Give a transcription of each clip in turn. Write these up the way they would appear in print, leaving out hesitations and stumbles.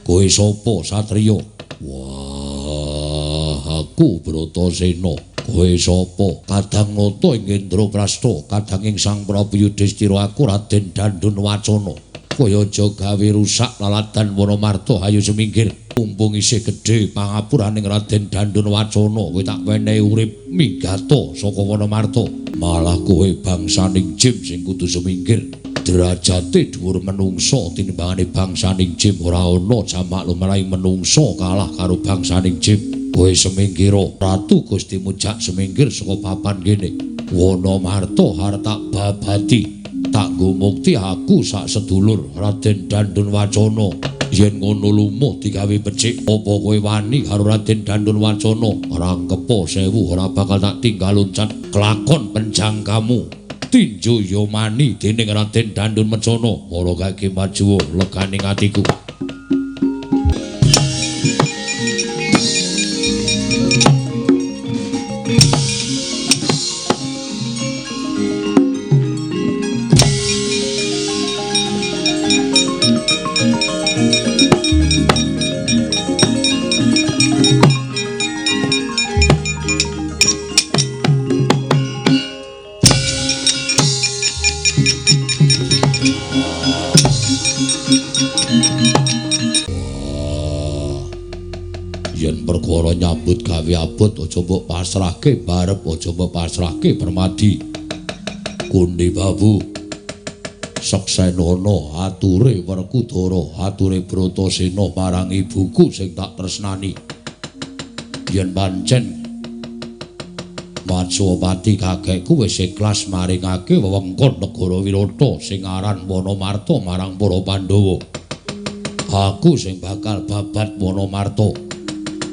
Kowe sapa satriya? Wah, aku Bratasena. Kowe sapa? Kadang nata ing Indraprasta, kadang ing Sang Prabu Yudhistira, aku Raden Dandun Wacana. Kowe aja gawe rusak laladan Wanamarta, ayo seminggir. Mumpung isih gedhe pangapuraning Raden Dandun Wacana, kowe tak wenehi urip migata saka Wanamarta. Malah kowe bangsaning jim sing kudu semingkir. Derajate dhuwur menungsa tinimbangane bangsaning jim ora ana jamak lumrahing menungsa kalah karo bangsaning jim. Kowe semingkira, Ratu Gusti Mujak semingkir saka papan kene. Wanamarta arep tak babati, tak nggo mukti aku sak sedulur Raden Dandun Wacana. Yen ngono lumuh digawe becik, apa kowe wani karo Raden Dandun Wacana? Rangkepa sewu ora bakal tak tinggal loncat. Kelakon penjangkamu tinju yomani dening Raden Dandun Wacana. Mara gage maju leganing atiku. Perkara nyambut gawe abot aja mbok pasrahke barep, aja mbok pasrahke permadi. Kundi Babu seksenana ature Werkudara, ature Bratasena marang ibuku sing tak tresnani. Yen pancen Matswapati kakekku wis ikhlas maringake wewengkon negara Wirata sing aran Wanamarta marang para Pandhawa, aku sing bakal babat Wanamarta.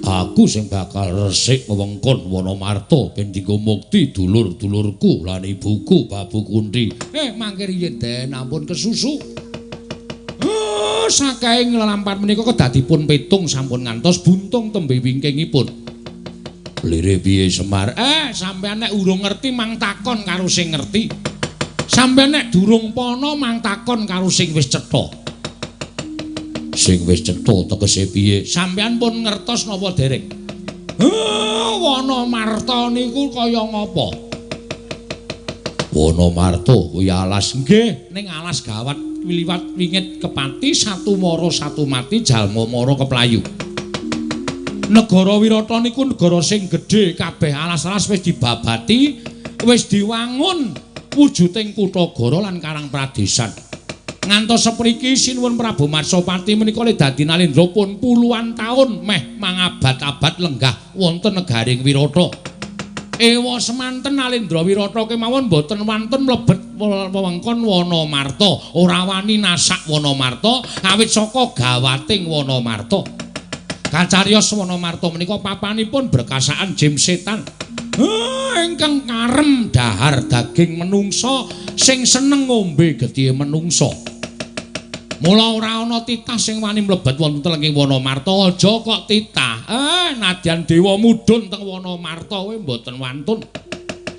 Aku sing bakal resik wewengkon Wanamarta ben dienggo mukti dulur-dulurku lan ibuku Babu Kunti. Mangke riyin Den, ampun kesusu. Saking lelampahan menika kedadipun petung sampun ngantos buntung tembe wingkingipun. Lire piye Semar? Sampeyan nek urung ngerti mang takon karo sing ngerti. Sampeyan nek durung pana mang takon karo sing wis cetha. Sing wis cetha tegese piye? Sampeyan pun ngertos napa dereng? Wanamarta niku kaya ngapa? Wanamarta kuwi alas. Nggih, ning alas gawat liwat wingit kepati satu mara satu mati jalma mara keplayu. Negara Wirata niku negara sing gedhe, kabeh alas-alas wis dibabati, wis diwangun wujuding kutha gara lan karang pradesan. Ngantos sepriki Sinuwun Prabu Matswapati menika le dadi nalendra pun puluhan taun meh mangabad-abad lenggah wonten negaring Wirata. Ewa semanten nalendra Wirata kemawon boten wantun mlebet wewengkon Wanamarta, ora wani nasak Wanamarta awit saka gawating Wanamarta. Kacariyos Wanamarta menika papanipun berkasaan jim setan ingkang karem dahar daging menungsa sing seneng ngombe getihe menungsa. Mula ora ana titah sing wani mlebet wonten telenging Wanamarta, aja kok titah. Nadyan dewa mudhun teng Wanamarta kowe mboten wantun.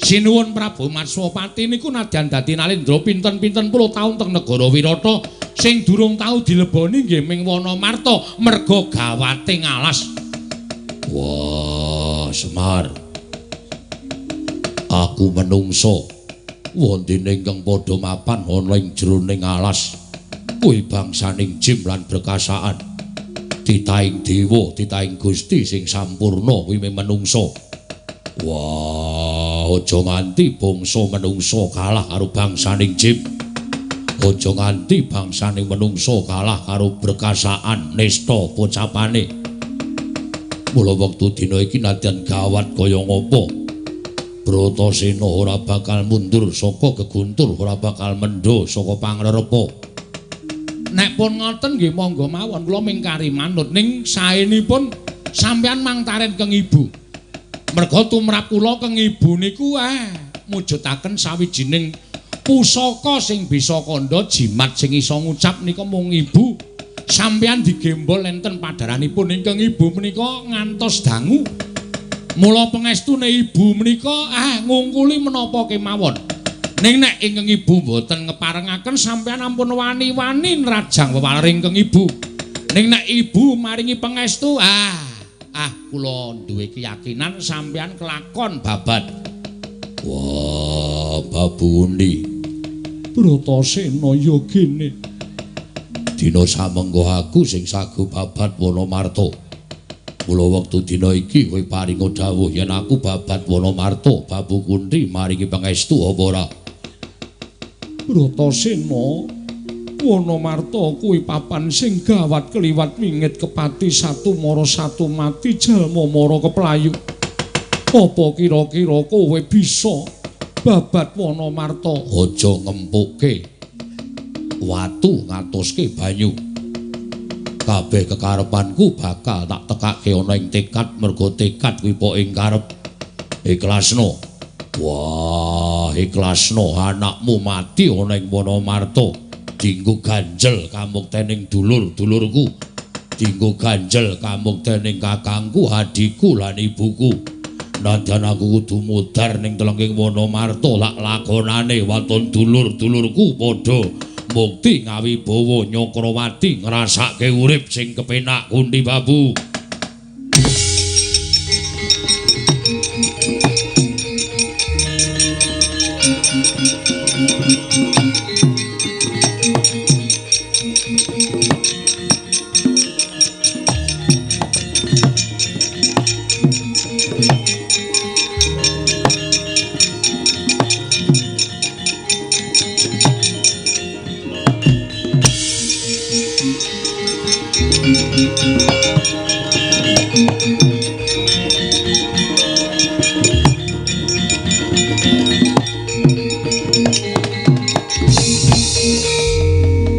Sinuwun Prabu Matswapati niku nadyan dadi nalendra pinten-pinten puluh taun teng negara Wirata sing durung tau dileboni nggih ming Wanamarta merga gawate ngalas. Wah, Semar. Aku menungsa wondene ingkang padha mapan ana ing jroning alas. Kuwi bangsaning jim lan berkasaan. Titahing dewa, titahing Gusti sing sampurna kuwi menungsa. Wah, aja nganti bangsa menungsa kalah karo bangsaning jim. Aja nganti bangsaning menungsa kalah karo berkasaan nista pocapane. Mula wektu dina iki nadyan gawat kaya ngapa, Bratasena ora bakal mundur saka geguntur, ora bakal mendho saka pangrerepa. Nek pun ngoten nggih monggo mawon kula mingkari manut, ning saenipun sampeyan mangtaren keng ibu. Merga tumrap kula keng ibu niku mujudaken sawijining pusaka sing bisa kandha jimat sing iso ngucap nika mung ibu. Sampeyan digembol enten padharanipun ingkang ibu menika ngantos dangu. Mula pengestune ibu menika ngungkuli menapa kemawon. Ning nek ingkang ibu mboten ngeparengaken sampeyan ampun wani-wani nrajang wewaler ingkang ibu. Ning nek ibu maringi pangestu, kula duwe keyakinan sampeyan kelakon babat. Wah, Babu Kunthi. Bratasena ya gene. Dina samengko aku sing sago babat Wanamarta. Mula wektu dina iki kowe paringa dawuh yen aku babat Wanamarta, Babu Kunthi maringi pangestu apa ora? Bratasena, Wanamarta kuwi papan sing gawat kliwat wingit kepati satu mara satu mati jalma mara keplayu. Apa kira-kira kowe bisa babat Wanamarta? Aja ngempukke watu ngatoske banyu. Kabeh kekarepanku bakal tak tekake ana ing tekad, mergo tekad kuwi po ing karep. Ikhlasno. Wah, ikhlasno anakmu mati ana ing Wanamarta. Dinggo ganjel kamuktening dulur-dulurku, dinggo ganjel kamuktening kakangku, adhiku lan ibuku. Nadyan aku kudu mudhar ning telenging Wanamarta lak lakonane waton dulur-dulurku padha mukti ngawibawa Nyakrawati ngrasake urip sing kepenak. Kunthi Babu.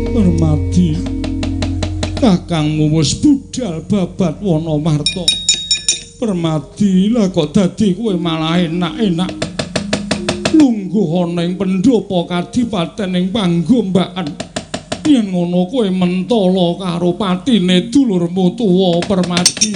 Permadi, kakangmu wis budal babat Wanamarta. Permadi, lah kok dadi kowe malah enak-enak lungguh ana ing pendhapa kadipaten ing panggombakan. Yen ngono kowe mentala karo patine dulurmu tuwa Permadi.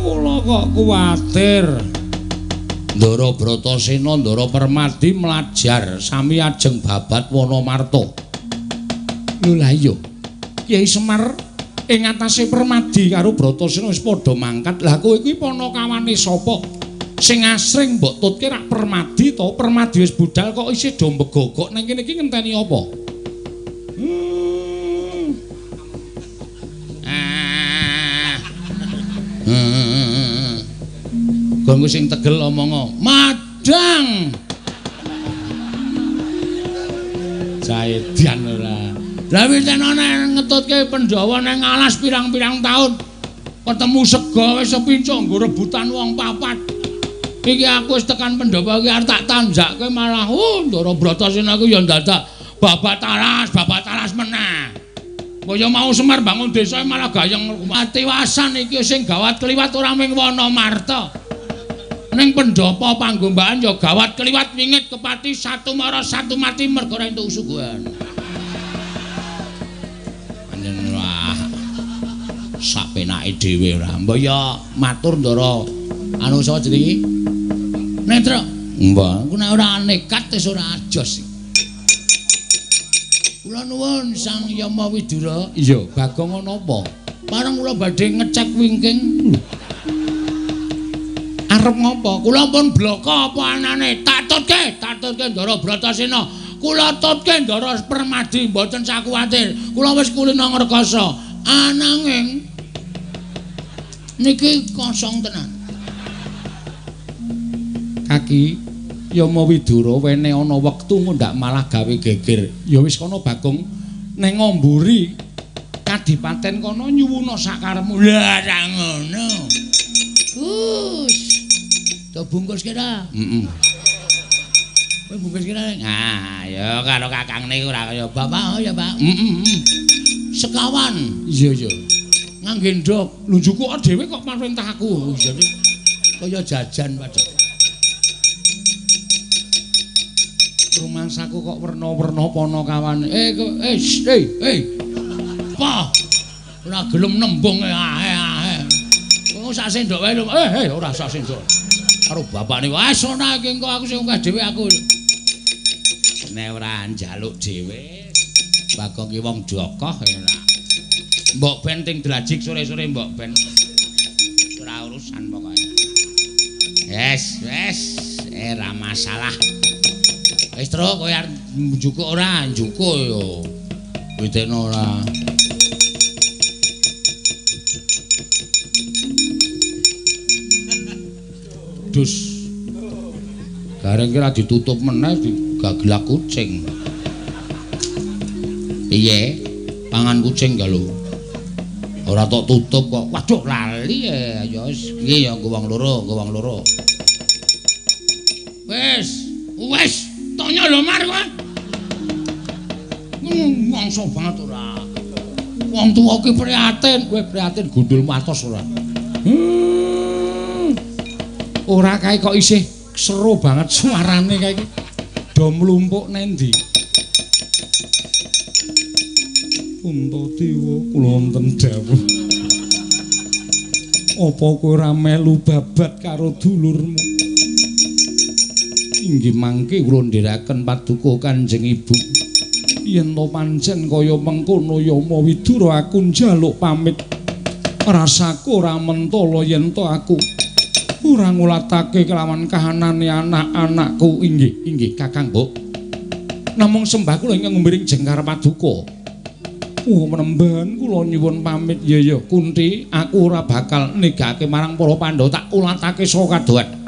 Kula kok kuwatir. Ndara Bratasena, Ndara Permadi mlajar sami ajeng babat Wanamarta. Lho lah iya. Kyai Semar ing atase Permadi karo Bratasena wis padha mangkat. Lah kowe kuwi panakawane sapa? Sing asring mbok tutke rak Permadi to? Permadi wis budal kok isih do mbegogok nang kene iki ngenteni apa? Gongku sing tegel omongo, madang. Jaedian ora. Lah wis tenane ngetutke Pandhawa nang alas pirang-pirang taun. Ketemu sega wis sepincuk nggo rebutan wong papat. Iki aku wis tekan Pandhawa iki arep tak tanjakke malah Ndara Bratasena ku ya ndadak babat alas meneh. Kaya mau Semar bangun desa malah gayeng atiwasan iki sing gawat kliwat ora mung Wanamarta. Ning pendhapa panggombakan ya gawat kliwat wingit kepati satu mara satu mati mergo ora entuk suguhan. Panjenengan wah sak penake dhewe ora. Mbok ya matur Ndara anu sapa jenenge? Netra. Mbah, aku nek ora nekat wis ora ajos. Kula nuwun Sang Yama Widura. Iya, Bagong ana apa? Pareng kula badhe ngecek wingking. Arep ngopo? Kula pun bloko apa anane? Tak tutke Ndara Bratasena. Kula tutke Ndara Permadi, mboten sak kuwatir. Kula wis kulina ngrekasa. Ananging niki kosong tenan. Kaki Yama Widura wene ana wektu ngundak malah gawe geger. Ya wis kono Bagong ning ngamburi kadipaten kono nyuwuna sakarepmu. Lah ra ngono. Gus. To bungkus kira. Heeh. Kowe bungkus kira. Nah, ya karo kakang niku ora kaya bapak, oh ya, Pak. Heeh. Sekawan. Iya, iya. Ngangge ndhog. Lho njukuk dhewe kok marintah aku. Iya, kaya jajan padha. Rumangsaku kok werna-werna panakawan. Apa? Ora gelem nembung ae-ae. Kowe sak sendok wae lho. Ora sak sendok. Karo bapakne, wah sona iki engko aku sing ungkah dhewe aku. Nek ora njaluk dhewe, Bagong ki wong dokoh ora. Mbok ben ting drajik sore-sore mbok ben. Ora urusan pokoke. Wes, wes, ora masalah. Wis truk kowe arep njukuk ora? Njukuk yo. Witekno ora. Dus. Gareng ki ora ditutup meneh digaglak kucing. Piye? Pangan kucing ga lho. Ora tok tutup kok. Waduh lali ya. Ya wis iki ya nggo wong loro, nggo wong loro. Wis, wis. Tonya lho mar kowe. Mongso banget ora. Wong tuwa ki prihatin, kowe prihatin gundulmu atos ora. Ora kae kok isih seru banget suarane kae iki. Do mlumpuk nendi? Puntadewa kula wonten dawuh. Apa kowe ora melu babat karo dulurmu? Inggih mangke kula ndherekaken paduka Kanjeng Ibu. Yen to pancen kaya mengkono Yama Widura aku njaluk pamit. Rasaku ora mentala yen to aku ora ngulatake kelawan kahanane anak-anakku. Inggih, inggih Kakang Mbok. Namung sembah kula ingkang ngumbiring jengkar paduka. Oh menemban kula nyuwun pamit. Ya ya Kunti, aku ora bakal nigake marang para Pandhawa, tak ulatake saka kadohan.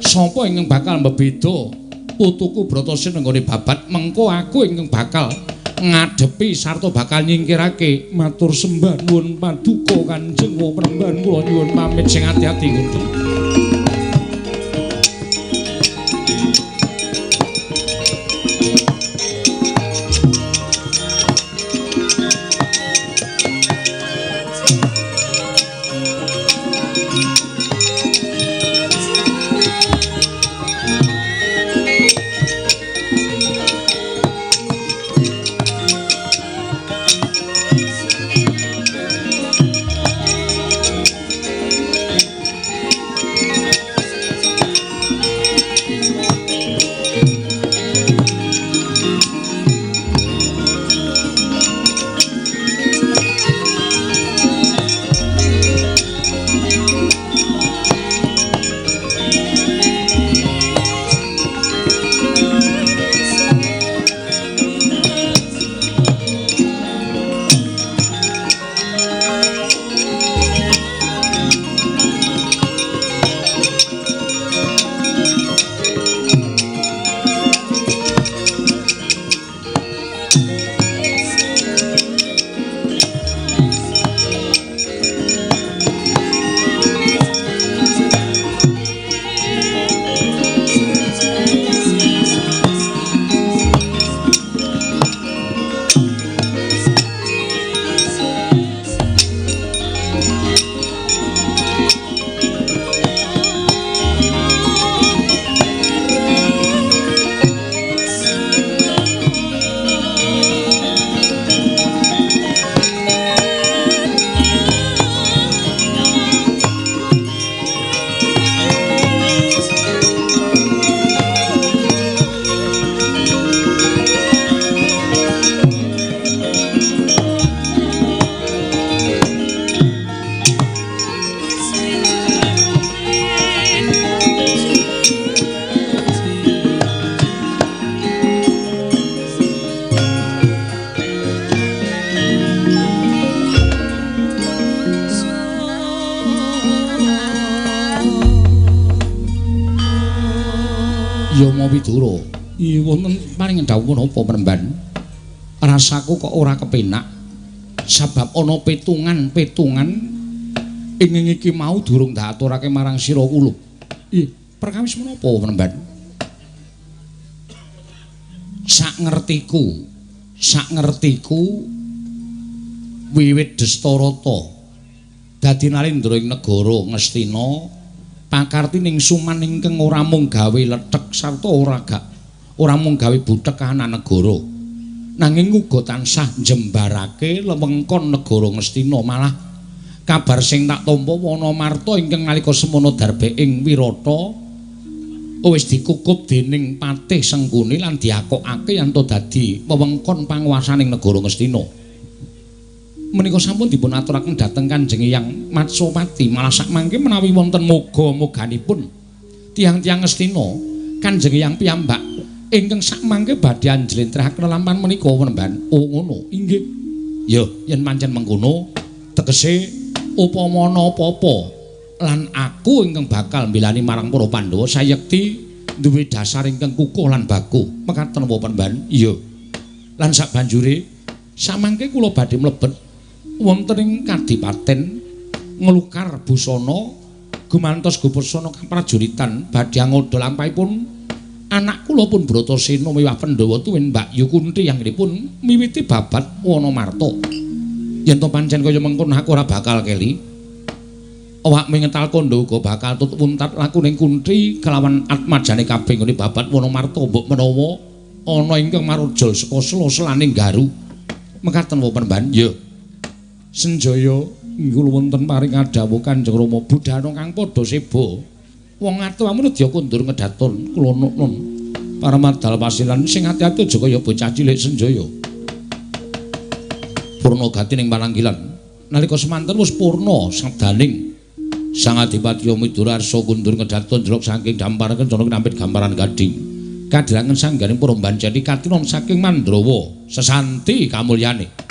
Sapa ingkang bakal mbebeda putuku Bratasena nggone babat, mengko aku ingkang bakal ngadepi sarta bakal nyingkirake. Matur sembah nuwun paduka Kanjeng. Wa penemban kula nyuwun pamit sing ati-ati Kunti. Yama Widura. Iya wonten paring dawuh menapa Premban? Rasaku kok ora kepenak. Sebab ana petungan-petungan ing iki mau durung diaturake marang sira kula. Ih, perkawis menapa Premban? Sak ngertiku wiwit Destarata dadi nalindra ing negara Ngastina, pakartining Suman ingkang ora mung gawe lethek sarta ora gak Ora mung gawe buthek kahanan negara, nanging uga tansah njembarake lewengkon negara Ngastina. Malah kabar sing tak tampa Wanamarta ingkang nalika semana darbe ing Wirata wis dikukup dening Patih Sengkuni lan diakokake yen to dadi wewengkon panguwasaning negara Ngastina. Menika sampun dipun aturaken dhateng Kanjeng Hyang Matsopati. Malah sakmangke menawi wonten moga-moganipun tiyang-tiyang Ngastina, Kanjeng Hyang piyambak ingkang sakmangke badhe njlentrehaken lelampahan menika Panembahan. Oh ngono, inggih. Ya, yen pancen mengkono tegese upama ana apa-apa lan aku ingkang bakal mbelani marang para Pandhawa sayekti duwe dasar ingkang kukuh lan baku. Mekaten apa Panembahan? Iya. Lan sabanjure samangke kula badhe mlebet wonten ing kadipaten nglukar busana gumantos gupesana kaprajuritan badhe angodha lampahipun anak kula pun Bratasena miwah Pandhawa tuwin Mbakyu Kunthi anggenipun miwiti babat Wanamarta. Yen to pancen kaya mengkono aku ora bakal keli. Awakmu ngetal kandha uga bakal tut wuntat lakuning Kunthi kelawan atmajane kabeh nggone babat Wanamarta mbok menawa ana ingkang marujal saka sela-selaning garu. Mekaten wae Panembahan? Ya. Senjaya inggih wonten paring adhawuh Kanjeng Rama budhana kang padha seba. Wong atuwamu nedya kondur ngedaton kula nun paramadal pasilan sing ati-ati aja kaya bocah cilik Senjaya. Purna gati ning pananggilan nalika semanten wis purna sabdaning Sang Adipati Midurarsa kundur ngedaton jlok saking dampar kencana kinampit gamparan gading kadhirangen sangganing para mbanceni katinon saking Mandrawa sesanti kamulyane.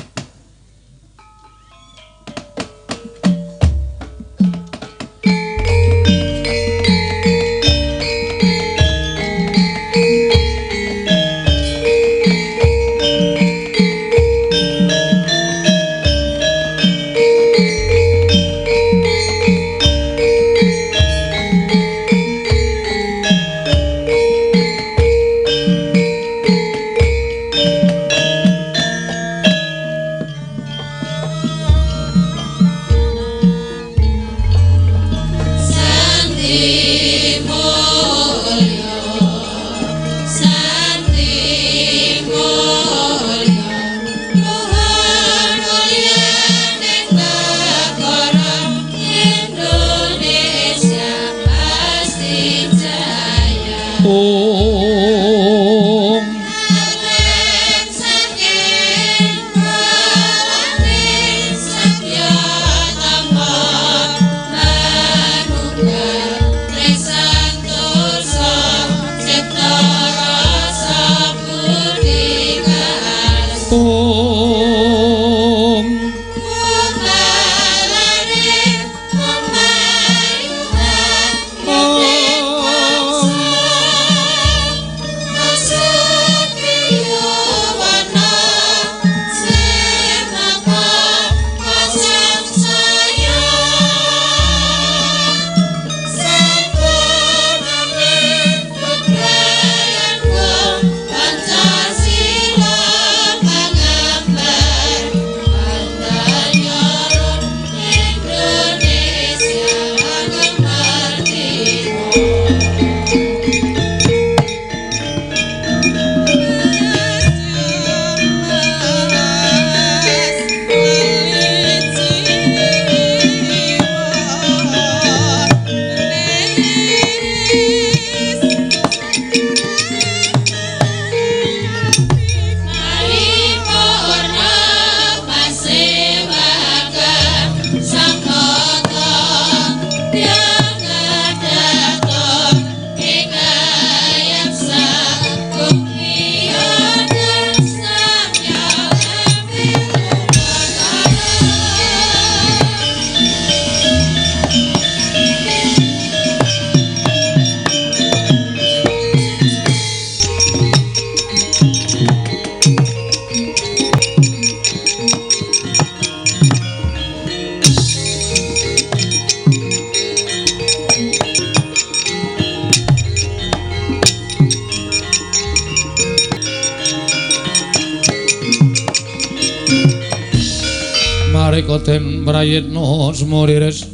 Mareka den prayitna semuriris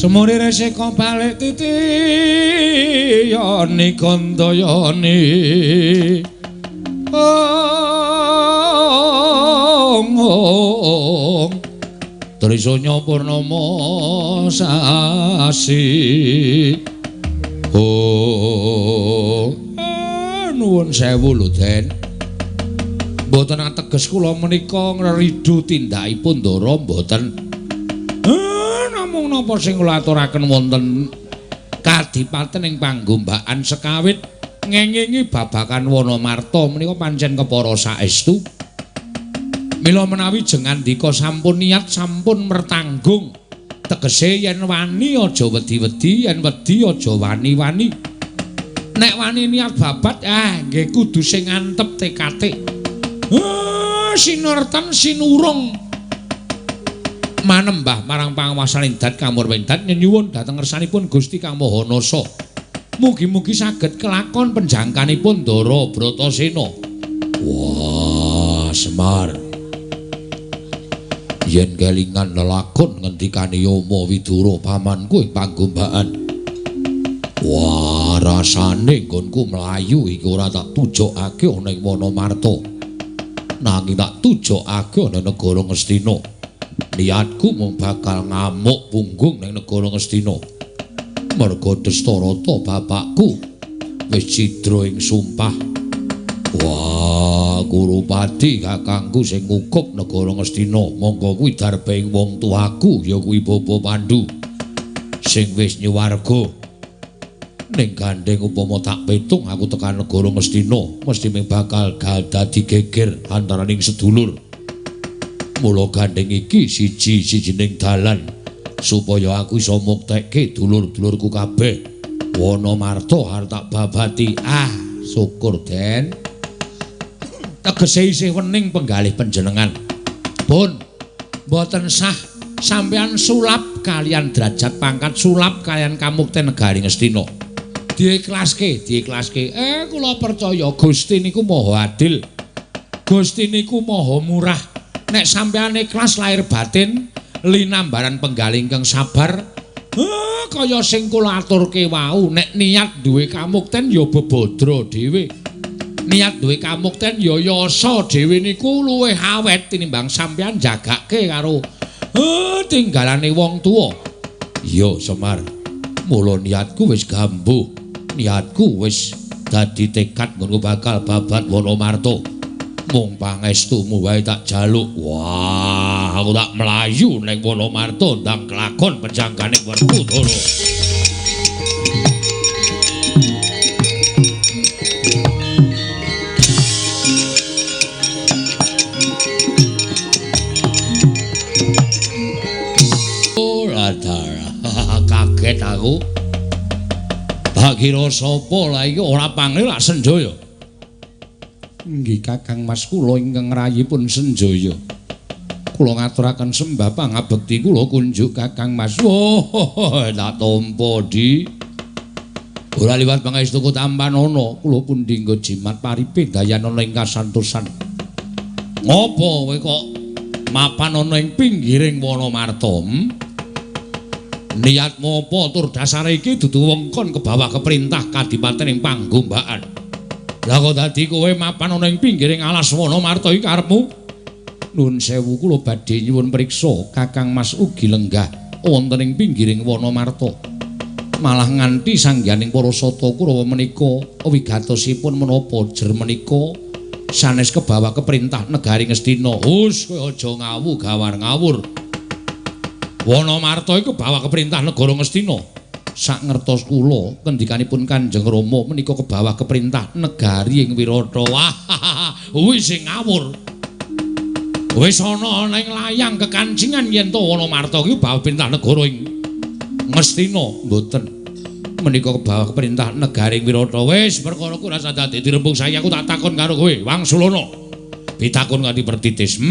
Semuri resika balik titiyani gandayani. Ong ong Trisanya purnama sasi. Oh, nuwun sewu lho, Den. Mboten ateges kula menika ngreridu tindakipun Ndara mboten. Namung napa sing kula aturaken wonten kadipaten ing panggombakan sekawit ngengingi babagan Wanamarta menika pancen kepara saestu. Mila menawi jengandika sampun niat sampun mertanggung, tegese yen wani aja wedi-wedi, yen wedi aja wani-wani. Nek wani niat babat, nggih kudu sing antep tekate. Sinerten sinurung manembah marang panguwasaning dat kamurwendat nyenyuwun dhateng ngersanipun Gusti Kang Maha Nasa. Mugi-mugi saged kelakon penjangkanipun Ndara Bratasena. Wah, Semar. Yen kelingan lelakon ngendikane Yama Widura pamanku ing panggombaan. Wah, rasane nggonku mlayu iki ora tak tujokake ana ing Wanamarta. Nanging tak tujokake ana negara Ngastina. Niatku mung bakal ngamuk punggung ning negara Ngastina. Merga Dastarata bapakku wis cidra ing sumpah. Wah, Kurupati kakangku sing ngukup negara Ngastina, monggo kuwi darbe ing wong tuaku ya kuwi Bapa Pandu sing wis nyuwarga. Ning gandeng upama tak petung aku tekan negara Ngastina mesti mung bakal dadi geger antaraning sedulur. Mula gandeng iki siji-sijining dalan supaya aku iso muktekke dulur-dulurku kabeh. Wanamarta arep tak babati. Ah, syukur, Den. Tegese isih wening penggalih panjenengan. Pun mboten sah sampeyan sulap kalian derajat pangkat sulap kalian kamukten negari Ngastina. Diikhlaske, diikhlaske. Kula percaya Gusti niku maha adil. Gusti niku maha murah. Nek sampeyan ikhlas lahir batin linambaran penggalih ingkang sabar, kaya sing kula aturke wau, nek niat duwe kamukten ya bebadra dhewe. Niat duwe kamukten ya yasa dhewe niku luwih awet tinimbang sampeyan jagake karo tinggalane wong tuwa. Iya, Semar. Mula niatku wis gambuh. Niatku wis dadi tekad nggon bakal babat Wanamarta. Mung pangestumu wae tak jaluk. Wah, aku tak mlayu ning Wanamarta ndang kelakon penjangkane Werkudara. Kaget aku. Tak kira sapa lah iki ora pangli lak Senjaya. Nggih Kakang Mas, kula ingkang rayipun Senjaya. Kula ngaturaken sembah pangabekti kula kunjuk Kakang Mas. Oh, tak tampa di. Ora liwat pangestuku tampanana, kula pundi nggo jimat paripe dayanana ing kasantosan. Ngopo kowe kok mapan ana ing pinggiring Wanamarta? Niatmu apa tur dasare iki dudu wengkon kebawah keperintah kadipaten ing panggombaan. Lah kok dadi kowe mapan ana ing pinggiring alas Wanamarta iki karepmu? Nuwun sewu, kula badhe nyuwun priksa Kakang Mas ugi lenggah wonten ing pinggiring Wanamarta. Malah nganti sangganing para sata Kurawa menika wigatosipun menapa jer menika sanes kebawah keperintah negari Ngastina. Hus, kowe aja ngawu gawar ngawur. Wanamarta iku kebawah keperintah negara Ngastina. Sak ngertos kula kendhikanipun Kanjeng Rama menika kebawah keperintah negari ing Wirata. Wah, wis sing ngawur. Wis ana ning layang kekancingan yen to Wanamarta iki bawah perintah negara ing Ngastina. Mboten. Menika kebawah keperintah negari ing Wirata. Wis perkara ku rasa dadi dirembug saiki aku tak takon karo kowe, Wangsulana. Pitakon kanthi pertitis.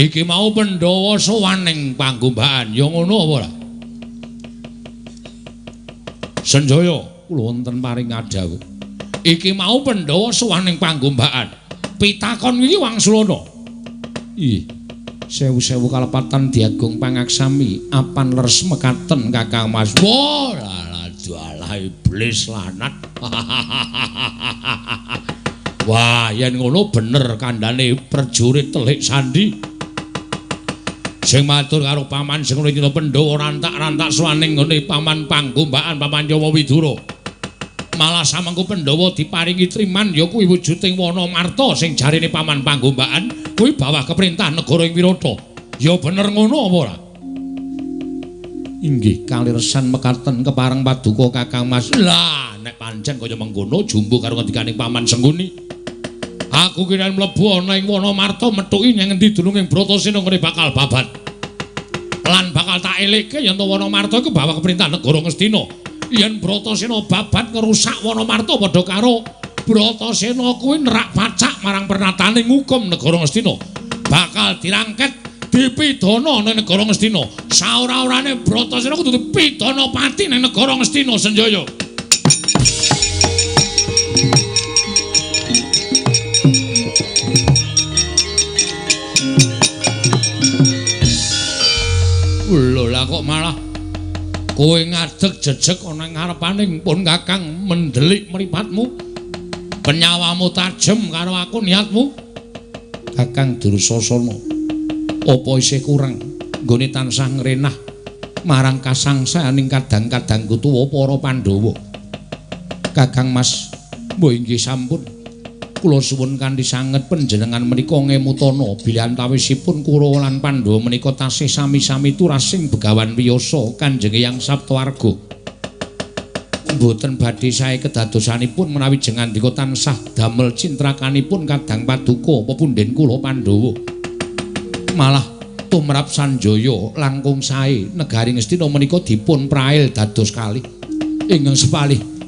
Iki mau Pandhawa sowan ning panggombaan, ya ngono apa ora? Senjaya, kula wonten paring ngadhawuh. Iki mau Pandhawa sowan ning panggombaan. Pitakon iki Wangsulana. Ih. Sewu-sewu kalepatan diagung pangaksami apan leres mekaten Kakang Mas. Wah, alah iblis lanat. Wah, yen ngono bener kandhane prajurit telik sandi. Sing matur karo paman sing ngene Pandhawa rantak-rantak suwaning nggone paman Panggombakan paman Yawa Widura. Malah samengko Pandhawa diparingi triman ya kuwi wujuding Wana Marta sing jarene paman Panggombakan kuwi bawah keperintah negara ing Wirata. Ya bener ngono apa ora? Inggih kaliresan mekaten kepareng paduka Kakang Mas. Lah nek pancen kaya mengkono jumbo karo ngendikaning paman Sengkuni. Aku kira mlebu ana ing Wana Marta methuki nyang endi dununging Bratasena ngene bakal babat. Lan bakal tak elekke yen to Wana Marta iku bawah keperintah negara Ngastina. Yen Bratasena babat ngrusak Wana Marta padha karo Bratasena kuwi nerak pacak marang pernatane ngukum negara Ngastina. Bakal dirangket dipidana ning negara Ngastina. Saora-orane Bratasena kudu dipidana pati ning negara Ngastina Sanjaya. Lho lah kok malah kowe ngadeg jejeg ana ing ngarepaning pun Kakang mendelik mripatmu. Penyawamu tajem karo aku niatmu. Kakang Dursasana, apa isih kurang nggone tansah ngrenah marang kasangsaning kadang-kadangku tuwa para Pandhawa. Kakang Mas, mbah inggih sampun. Kula suwun kanthi sanget panjenengan menika ngemutana bilih antawisipun Kurawa lan Pandhawa menika tasih sami-sami turasing Begawan Wiyasa Kanjeng Hyang Saptawarga. Mboten badhe sae kedadosanipun menawi jengandika tansah damel cintrakanipun kadang paduka pepunden kula Pandhawa. Malah tumrap Sanjaya langkung sae negari Ngastina menika dipun prail dados kalih ingkang sepalih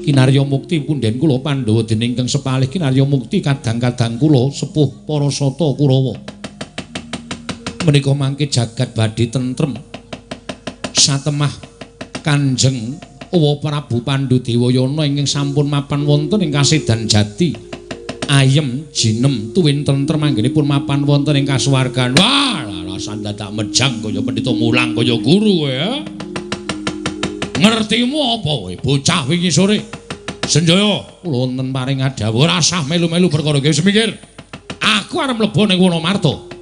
kinarya mukti punden kula Pandhawa dening ingkang sepalih kinarya mukti kadang-kadang kula sepuh para sata Kurawa. Menika mangke jagat badhe tentrem. Satemah Kanjeng Uwa Prabu Pandu Dewayana ingkang sampun mapan wonten ing kasedan jati ayem jinem tuwin tentrem anggenipun mapan wonten ing kasuwargan. Wah, alasan dadak mejang kaya pendhita mulang kaya guru kowe ya. Ngertimu apa kowe bocah wingi sore? Sanjaya, kula wonten paring adhawuh rasah melu-melu perkara iki wis mikir. Aku arep mlebu ning Wana Marta.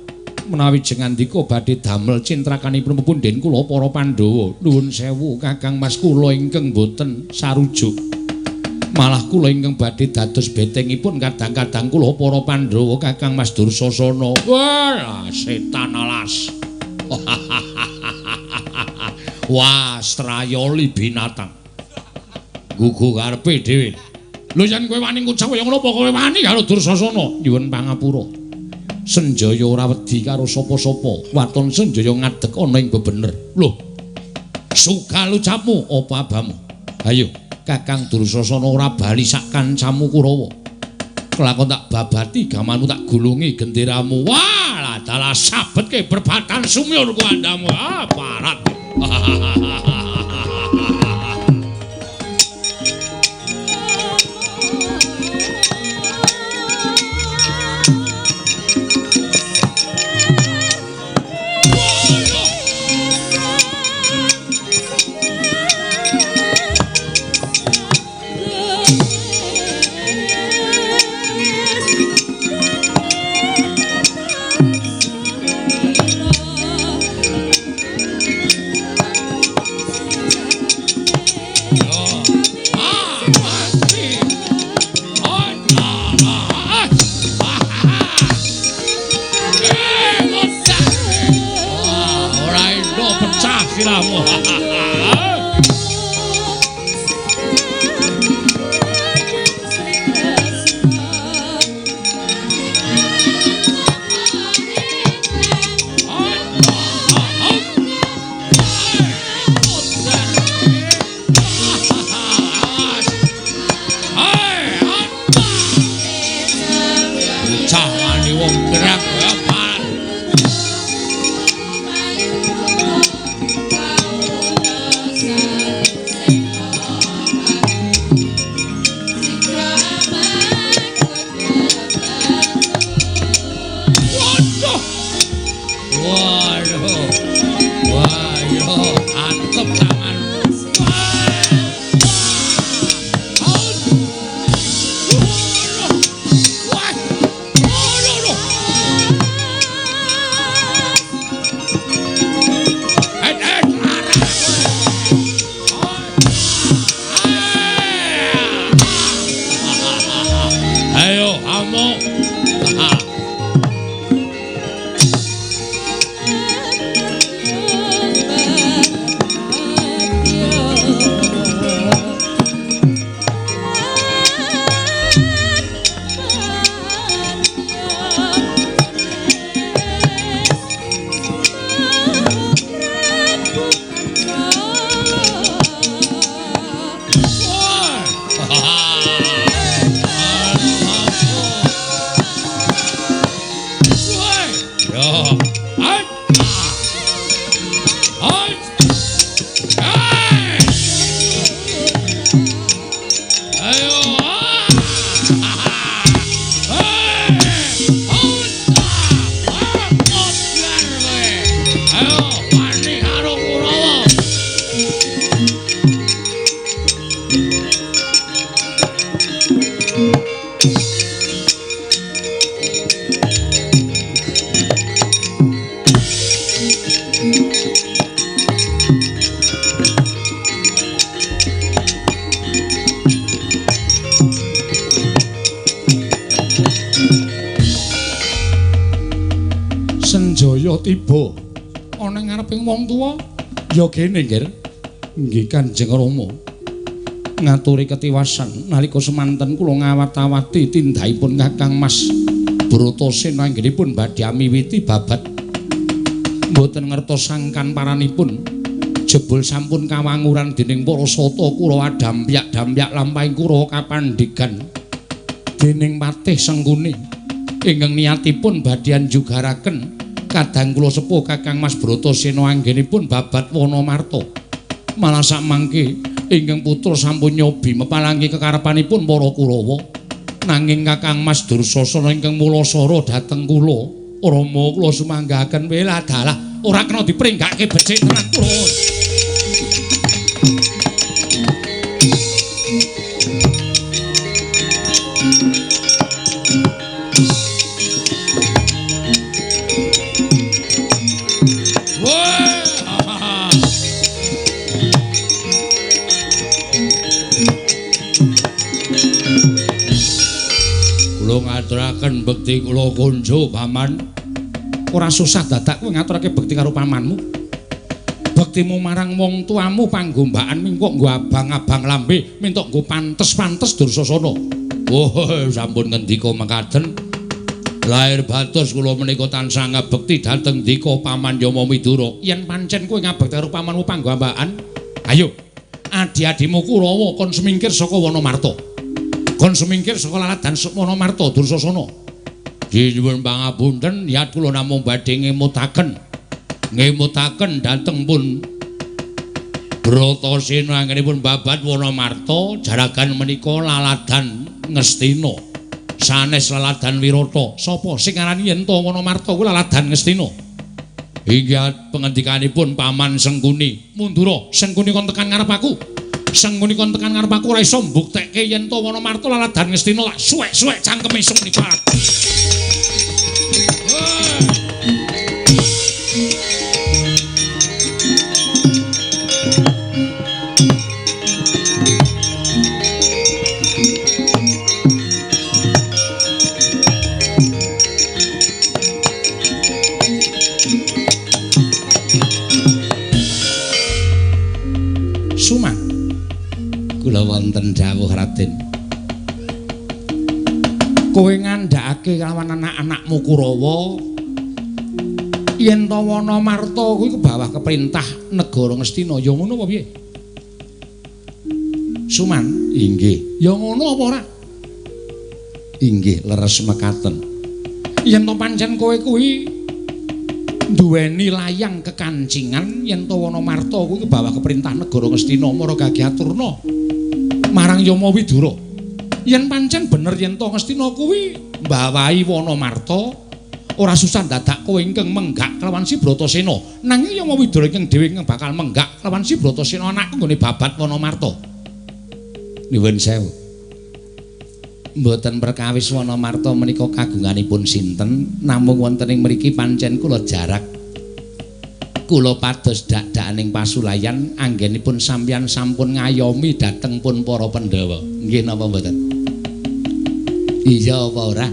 Menawi jengandika badhe damel cintrakanipun pepunden kula para Pandhawa. Nuwun sewu Kakang Mas, kula ingkang boten sarujuk. Malah kula ingkang badhe dados betengipun kadang-kadang kula para Pandhawa Kakang Mas Dursasana. Wah, setan alas. Wah, strayoli binatang. Gugu karepe dhewe. Lho yen kowe wani ngucap kaya ngono apa kowe wani karo Dursasana? Nyuwun pangapura. Sanjaya ora wedi karo sapa-sapa. Waton Sanjaya ngadeg ana ing bebener. Lho. Sugal ucapmu apa abamu? Ayo, Kakang Dursasana ora bali sak kancamu Kurawa. Kelakon tak babati gamanmu tak gulungi genderamu. Wah, dalah sabetke berbatan sumyur ku andamu. Ah, parat. Waduh. Senjaya tiba ana ing ngareping wong tuwa. Ya kene, Nggir. Nggih Kanjeng Rama. Ngaturi ketiwasan nalika semanten kula ngawat-awati tindakipun Kakang Mas Bratasena anggenipun badhe miwiti babat. Mboten ngertos sangkan paranipun. Jebul sampun kawanguran dening para sata Kurawa dampyak-dampyak lampahing Kurawa kapandhegan dening Patih Sengkuni ingkang niatipun badhe njugaraken kadang kula sepuh Kakang Mas Bratasena anggenipun babat Wanamarta. Malah sakmangke ingkang putra sampun nyobi mepalangi kekarepanipun para Kurawa. Nanging Kakang Mas Dursasana ingkang mulasara dhateng kula, Rama kula sumanggaken welah dalah ora kena dipringgake becik tenan kula. Kula ngaturaken bekti kula kunjo paman. Ora susah dadak kowe ngaturake bekti karo pamanmu. Bektimu marang wong tuamu panggombaan mingko nggo abang-abang lambe, minta nggo pantes-pantes Dursasana. Oh, sampun ngendika mekaten. Lahir batos kula menika tansah ngabekti dhateng dika paman Yama Widura. Yen pancen kowe ngabekti karo pamanmu panggombaan, ayo adi-adimu Kurawa kon semingkir saka Wanamarta. Kon semingkir saka laladan Wanamarta Dursasana. Nyuwun pangapunten, niat kula namung badhe ngemutaken. Ngemutaken dhateng pun Bratasena anggenipun babat Wanamarta jaragan menika laladan Ngastina. Sanes laladan Wirata. Sapa sing ngarani yen to Wanamarta kuwi laladan Ngastina? Inggih pengendikanipun Paman Sengkuni. Mundura, Sengkuni kon tekan ngarep aku. Sengkuni kon tekan ngarep aku ora iso mbuktekke yen to Wanamarta laladan Ngastina lak suwek-suwek cangkeme Sengkuni. Suman, kula wonten dawuh Raden. Kowe ngandhakake lawan anak-anakmu Kurawa yen to Wanamarta kuwi kebawah keperintah negara Ngastina, ya ngono apa piye? Suman, inggih. Ya ngono apa ora? Inggih, leres mekaten. Yen to pancen kowe kuwi duweni layang kekancingan yen to Wanamarta kuwi kebawah keperintah negara Ngastina mara gagih aturna marang Yama Widura. Yen pancen bener yen to Ngastina kuwi mbawahi Wanamarta, ora susah dadak kowe ingkang menggak kelawan si Bratasena. Nanging Yama Widura ingkang dhewe ingkang bakal menggak kelawan si Bratasena anakku nggone babat Wanamarta. Nyuwun sewu. Mboten perkawis Wanamarta menika kagunganipun sinten, namung wonten ing mriki pancen kula jarak. Kula pados dak-dakaning pasulayan anggenipun sampeyan sampun ngayomi dhateng pun para Pandhawa. Nggih napa mboten? Iya apa ora?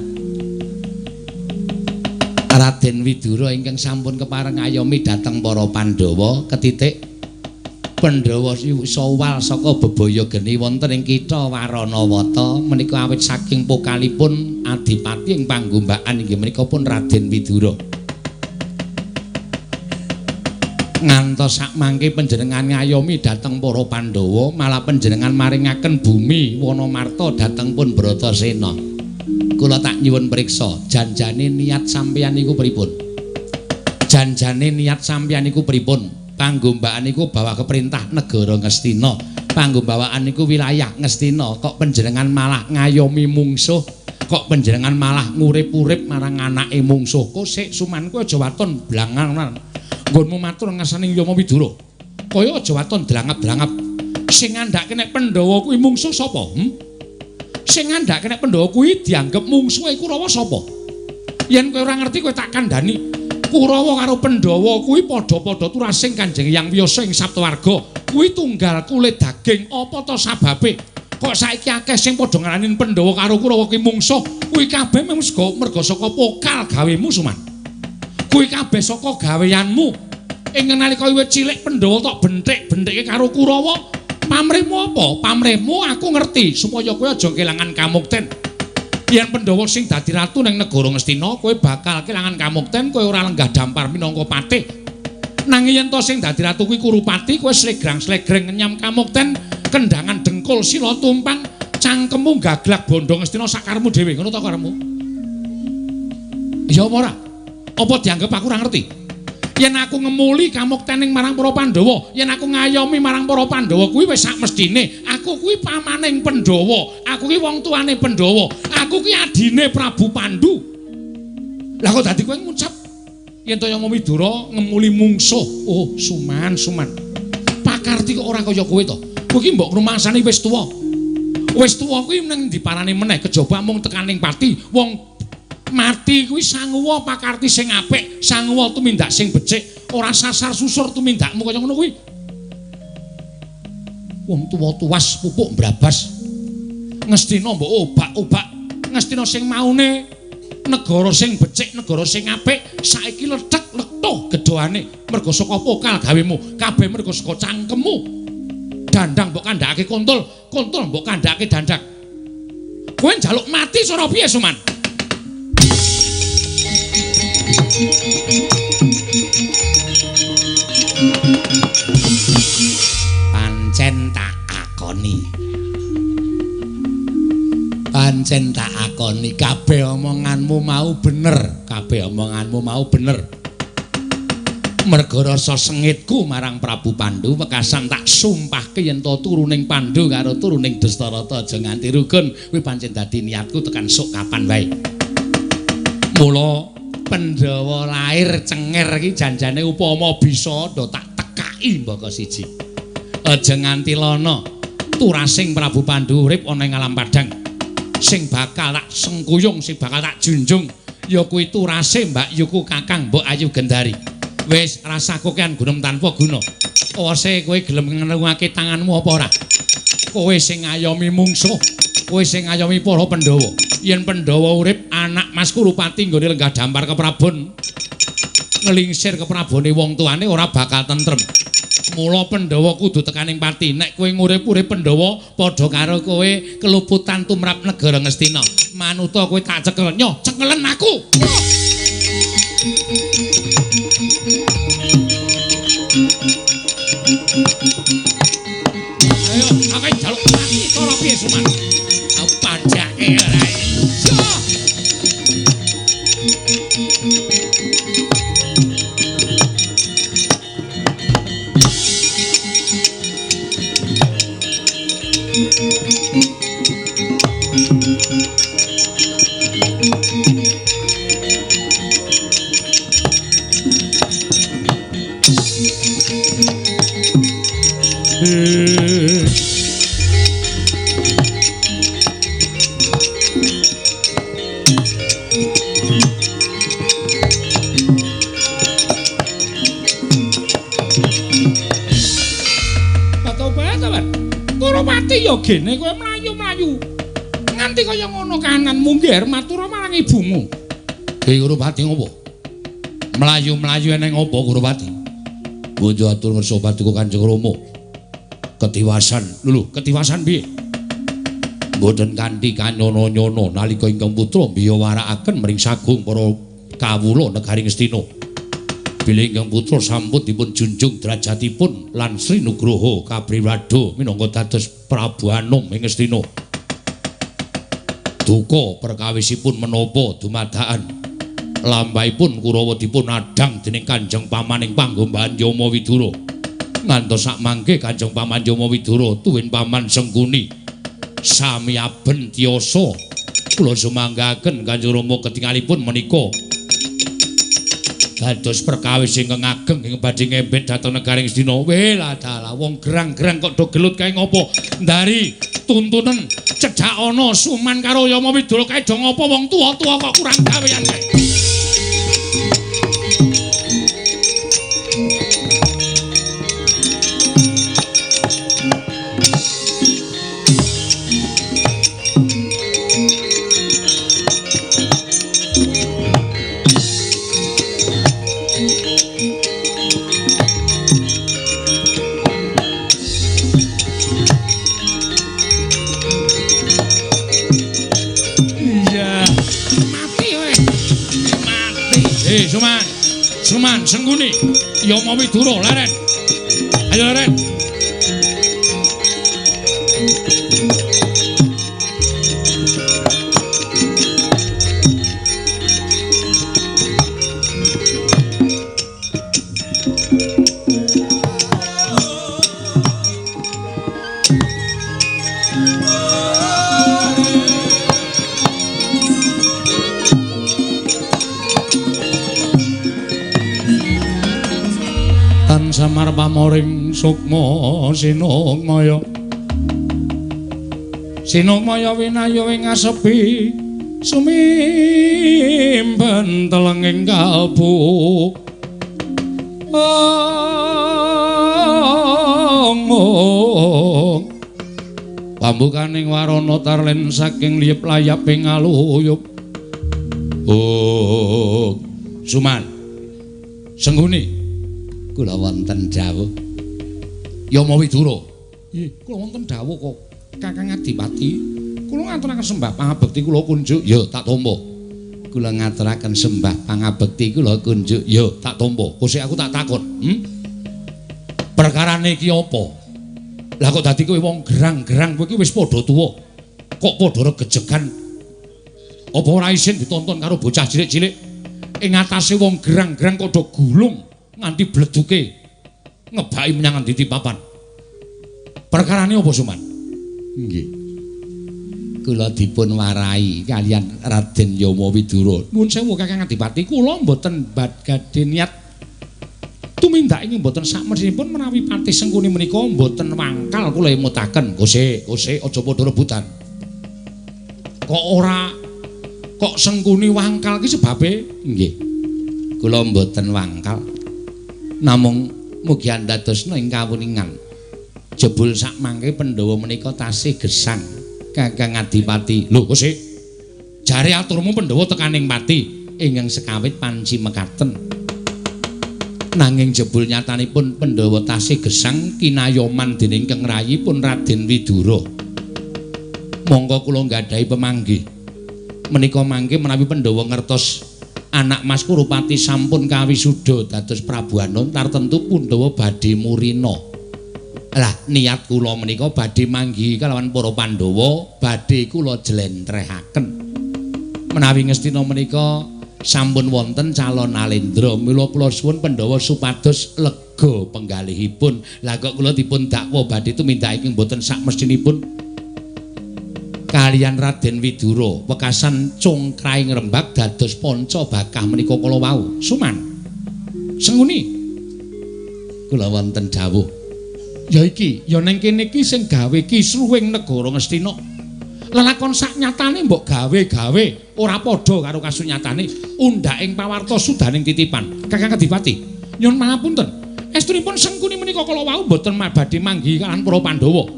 Raden Widura ingkang sampun kepareng ngayomi dhateng para Pandhawa ketitik Pandhawa sawal saka bebaya geni wonten ing kitha Waranawata menika awit saking pokalipun adipati ing panggombaan inggih menika pun Raden Widura. Ngantos sakmangke panjenengan ngayomi dhateng para Pandhawa, malah panjenengan maringaken bumi Wanamarta dhateng pun Bratasena. Kula tak nyuwun priksa, janjane niat sampeyan niku pripun? Janjane niat sampeyan niku pripun? Panggombaan niku bawah keperintah negara Ngastina. Panggombaan niku wilayah Ngastina. Kok panjenengan malah ngayomi mungsuh? Kok panjenengan malah ngurip-urip marang anake mungsuh? Kok sik sumanku aja waton blangan. Nggonmu matur ngasaning Yama Widura. Kaya aja waton drangap-drangap. Sing ngandhake nek Pandhawa kuwi mungsuh sapa? Sing ngandhake nek Pandhawa kuwi dianggep mungsuhe Kurawa sapa? Yen kowe ora ngerti kowe tak kandhani. Kurawa karo Pandhawa kuwi padha-padha turasing Kanjeng Hyang Wiyasa ing Saptawarga. Kuwi tunggal kulit daging. Apa to sababe? Kok saiki akeh sing padha ngarani Pandhawa karo Kurawa kuwi mungsuh? Kuwi kabeh mung merga saka pokal gawemu Suman. Kuwi kabeh saka gaweanmu. Ing nalika wiwit cilik Pandhawa tok benthik-benthikke karo Kurawa. Pamrihmu apa? Pamrihmu aku ngerti supaya kowe aja kelangan kamukten. Yen Pandhawa sing dadi ratu ning negara Ngastina, kowe bakal kelangan kamukten, kowe ora lenggah dampar minangka patih. Nanging yen to sing dadi ratu kuwi Kurupati, kowe slegrang-slegreng ngenyam kamukten, kendangan dengkul sila tumpang, cangkemmu gaglak bondo Ngastina sakarmu dhewe. Ngono ta karepmu? Ya apa ora? Apa dianggep aku ora ngerti? Yen aku ngemuli kamukten ning marang para Pandhawa, yen aku ngayomi marang para Pandhawa kuwi wis sak mestine. Aku kuwi pamaning Pandhawa, aku kuwi wong tuane Pandhawa, aku kuwi adine Prabu Pandu. Lah kok dadi kowe ngucap yen to Yama Widura ngemuli mungsuh. Oh, Suman, Suman. Pakarti kok ora kaya kowe to. Kowe iki mbok rumangsani wis tuwa. Wis tuwa kuwi nang diparani meneh kejaba mung tekaning pati. Wong mati kuwi sanguwa pakarti sing apik, sanguwa tumindak sing becik, ora sasar susur tumindakmu kaya ngono kuwi. Wong tuwa tuwas pupuk mbrabas. Ngastina mbok obak-obak, Ngastina sing maune negara sing becik, negara sing apik, saiki lethek lethuh gedhoane mergo saka pokal gawemu, kabeh mergo saka cangkemmu. Dandang mbok kandhakake kontol, kontol mbok kandhakake dandang. Kowe njaluk mati cara piye, Suman? Pancen tak akoni. Pancen tak akoni kabeh omonganmu mau bener, kabeh omonganmu mau bener. Merga rasa sengitku marang Prabu Pandu wekasan tak sumpahke yen to turuning Pandu karo turuning Dastarata aja nganti rukun. Kuwi pancen dadi niatku tekan sok kapan wae. Mula Pandhawa lair cenger iki janjane upama bisa do tak tekaki mbaka siji. Aja nganti lana turasing Prabu Pandu urip ana ing alam padhang. Sing bakal tak sengkuyung, sing bakal tak junjung ya kuwi turase Mbak Yuku Kakang Mbok Ayu Gendari. Wis rasah kokean gunem tanpa guna. Awase kowe gelem ngerungake tanganmu apa ora? Kowe sing ngayomi mungsuh, kowe sing ngayomi para Pandhawa. Yen Pandhawa urip anak Mas Kurupati nggone lenggah dampar keprabon, ngelingsir keprabone wong tuane ora bakal tentrem. Mula Pandhawa kudu tekaning pati. Nek kowe ngurip-urip Pandhawa padha karo kowe keluputan tumrap negara Ngastina. Manuta kowe tak cekel. Nyoh, cekelen aku. Ayo, aku njaluk mati cara piye, Suman? Aku panjake ora iso. Kurupati ya gene kowe mlayu-mlayu. Nganti kaya ngono kananmu ngger matur marang ibumu. Hei Kurupati ngopo? Mlayu-mlayu eneng opo Kurupati? Bojo atur ngersa paduka Kanjeng Rama. Ketiwasan. Lho, ketiwasan piye? Mboten kanthi kanyono-nyono nalika ingkang putra mbiyawarakaken mring sagung para kawula negari Ngastina. Bilih ingkang putra sampun dipun junjung derajatipun lan Sri Nugroho kapriwado minangka dados Prabu Anom ing Ngastina. Duka perkawisipun menapa dumadakan lampahipun Kurawa dipun adhang dening Kanjeng Paman ing panggombahan Yama Widura. Ngantos sakmangke Kanjeng Paman Yama Widura tuwin Paman Sengkuni sami aben tiyasa kula sumanggaken Kanjeng Rama ketingalipun menika dados perkawis ingkang ageng ingkang badhe ngembet dhateng negari Ngastina. Welah dalah wong gerang-gerang kok do gelut kae ngopo? Ndari tuntunen cedhak ana Suman karo Yama Widura kae do ngopo wong tuwa-tuwa kok kurang gawean kae. Suman. Suman Sengkuni. Yama Widura leren. Ayo leren. Samar pamoring sukma sinungmaya sinungmaya winayo ing asepi sumimpen telenging kalbu ong pambukaning warana tarlen saking liyep layap ing aluyup. Oh Suman Sengkuni kula wonten dawuh. Yama Widura. Nggih, kula wonten dawuh kok Kakang Adipati. Kula ngaturaken sembah pangabekti kula kunjuk. Ya, tak tampa. Kula ngaturaken sembah pangabekti kula kunjuk. Ya, tak tampa. Kosek aku tak takon. Perkarane iki apa? Lah kok dadi kowe wong gerang-gerang kowe iki wis padha tuwa. Kok padha regejegan? Apa ora isin ditonton karo bocah cilik-cilik? Ing atase wong gerang-gerang kok do gulung nganti bleduke ngebaki menyang endi papan. Perkarane apa Suman? Nggih. Kula dipun warai kaliyan Raden Yama Widura. Nuwun sewu Kakang Adipati, kula mboten gadhe niat tumindak ing mboten sakmestinipun menawi Patih Sengkuni menika mboten wangkal kula emutaken. Kosek, kosek aja padha rebutan. Kok ora kok Sengkuni wangkal ki sebabe? Nggih. Kula mboten wangkal. Namung mugi andadosna ing kawuningan. Jebul sakmangke Pandhawa menika tasih gesang Kakang Adipati. Lho kosek. Jare aturmu Pandhawa tekaning pati ingkang sekawit panci mekaten. Nanging jebul nyatanipun Pandhawa tasih gesang kinayoman dening Keng Rayi pun Raden Widura. Monggo kula nggadahi pemanggih. Menika mangke menawi Pandhawa ngertos anak Mas Kurupati sampun kawisuda dados Prabu Anom tartentu Pandhawa badhe murina. Lah niat kula menika badhe manggihi kalawan para Pandhawa badhe kula jlentrehaken. Menawi Ngastina menika sampun wonten calon alendra, mila kula suwun Pandhawa supados lega penggalihipun. Lah kok kula dipun dakwa badhe tumindak ingkang boten sakmestinipun kaliyan Raden Widura wekasan congkraing rembag dados panca bakah menika kala wau. Suman Sengkuni kula wonten dawuh. Ya iki, ya ning kene iki sing gawe kisruh ing negara Ngastina. Lelakon sak nyatane mbok gawe-gawe ora padha karo kasunyatane. Undhak ing pawarta sudaning titipan. Kakang Adipati, nyuwun pangapunten. Estunipun Sengkuni menika kala wau mboten badhe manggihi kaliyan para Pandhawa.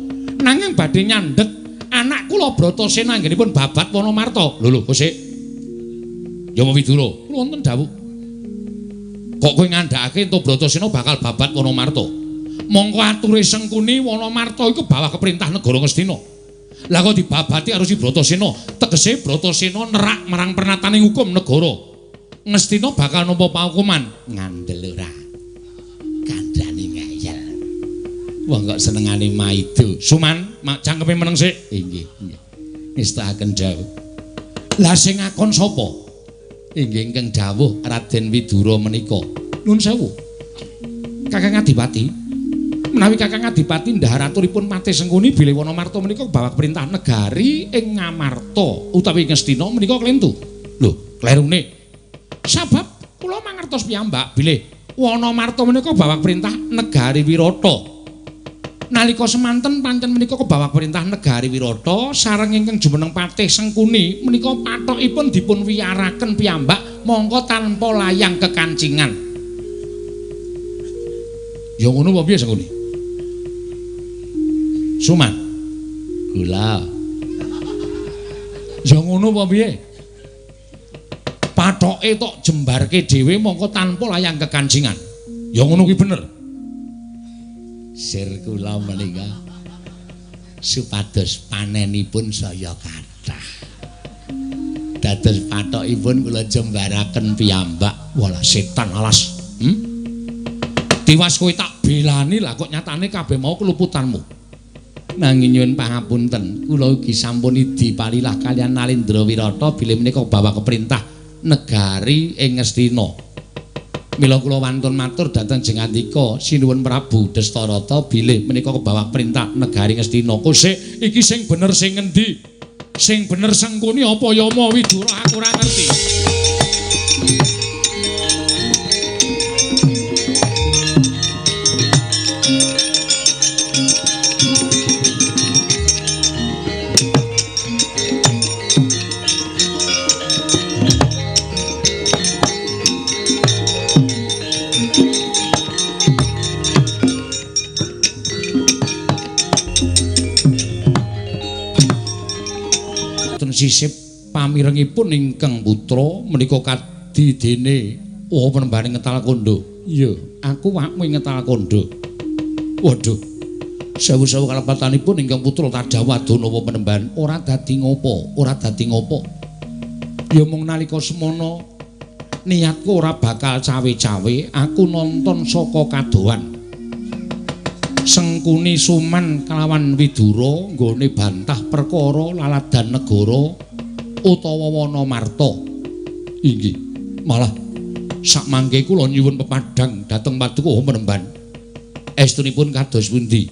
Nanging badhe nyandhet anak kula Bratasena anggenipun babat Wanamarta. Lho lho, kosek. Yama Widura, kula wonten dawuh. Kok kowe ngandhakake ento Bratasena bakal babat Wanamarta? Mongko ature Sengkuni Wanamarta iku bawah keperintah negara Ngastina. Lah kok dibabati karo si Bratasena, tegese Bratasena nerak marang pernataning hukum negara. Ngastina bakal nampa paukuman. Ngandel ora. Kandhane ngeyel. Wong kok senengane maido. Suman, mak cangkeme meneng sik. Inggih, inggih. Ngestakaken dawuh. Lah sing ngakon sapa? Inggih ingkang dawuh Raden Widura menika. Nuwun sewu. Kakang Adipati, menawi Kakang Adipati ndhahar aturipun Patih Sengkuni bilih Wanamarta menika bawah perintah negari ing Ngamarta utawi Ngastina menika klentu. Lho, klerune. Sabab kula mangertos piyambak bilih Wanamarta menika bawah perintah negari Wirata. Nalika semanten pancen menika kebawah perintah negari Wirata sareng ingkang jumeneng Patih Sengkuni menika pathokipun dipun wiyaraken piyambak mongko tanpa layang kekancingan. Ya ngono apa piye Sengkuni? Suman. Kula. Ya ngono apa piye? Pathoke tok jembarke dhewe mongko tanpa layang kekancingan. Ya ngono kuwi bener. Sir kula menika supados panenipun saya kathah. Dados pathokipun kula jembaraken piyambak. Walah setan alas. Tiwas kowe tak belani lah kok nyatane kabeh mau keluputanmu. Nanging nyuwun pangapunten, kula ugi sampun idi palilah kaliyan Nalendra Wirata bilih menika bawa keperintah negari ing Ngastina. Mila kula wantun matur dhateng Jengandika Sinuwun Prabu Destarata bilih menika kebawa perintah negari Ngastina. Kosek iki sing bener sing ngendi? Sing bener Sengkuni apa Yama Widura aku ora ngerti. Sisip pamirengipun ingkang putra menika kadi dene oh penembahan ngetal kondo. Iya, aku wakmu ngetal kondo. Waduh. Sewu-sewu kalepatanipun ingkang putra Tadawadana penembahan ora dadi ngopo, ora dadi ngopo. Ya mung nalika semono niatku ora bakal cawe-cawe, aku nonton saka kadohan. Sengkuni Suman kalawan Widura nggone bantah perkara laladan negara utawa wana marta. Inggih, malah sakmangke kula nyuwun pepadhang dhateng paduka penemban. Estunipun kados pundi?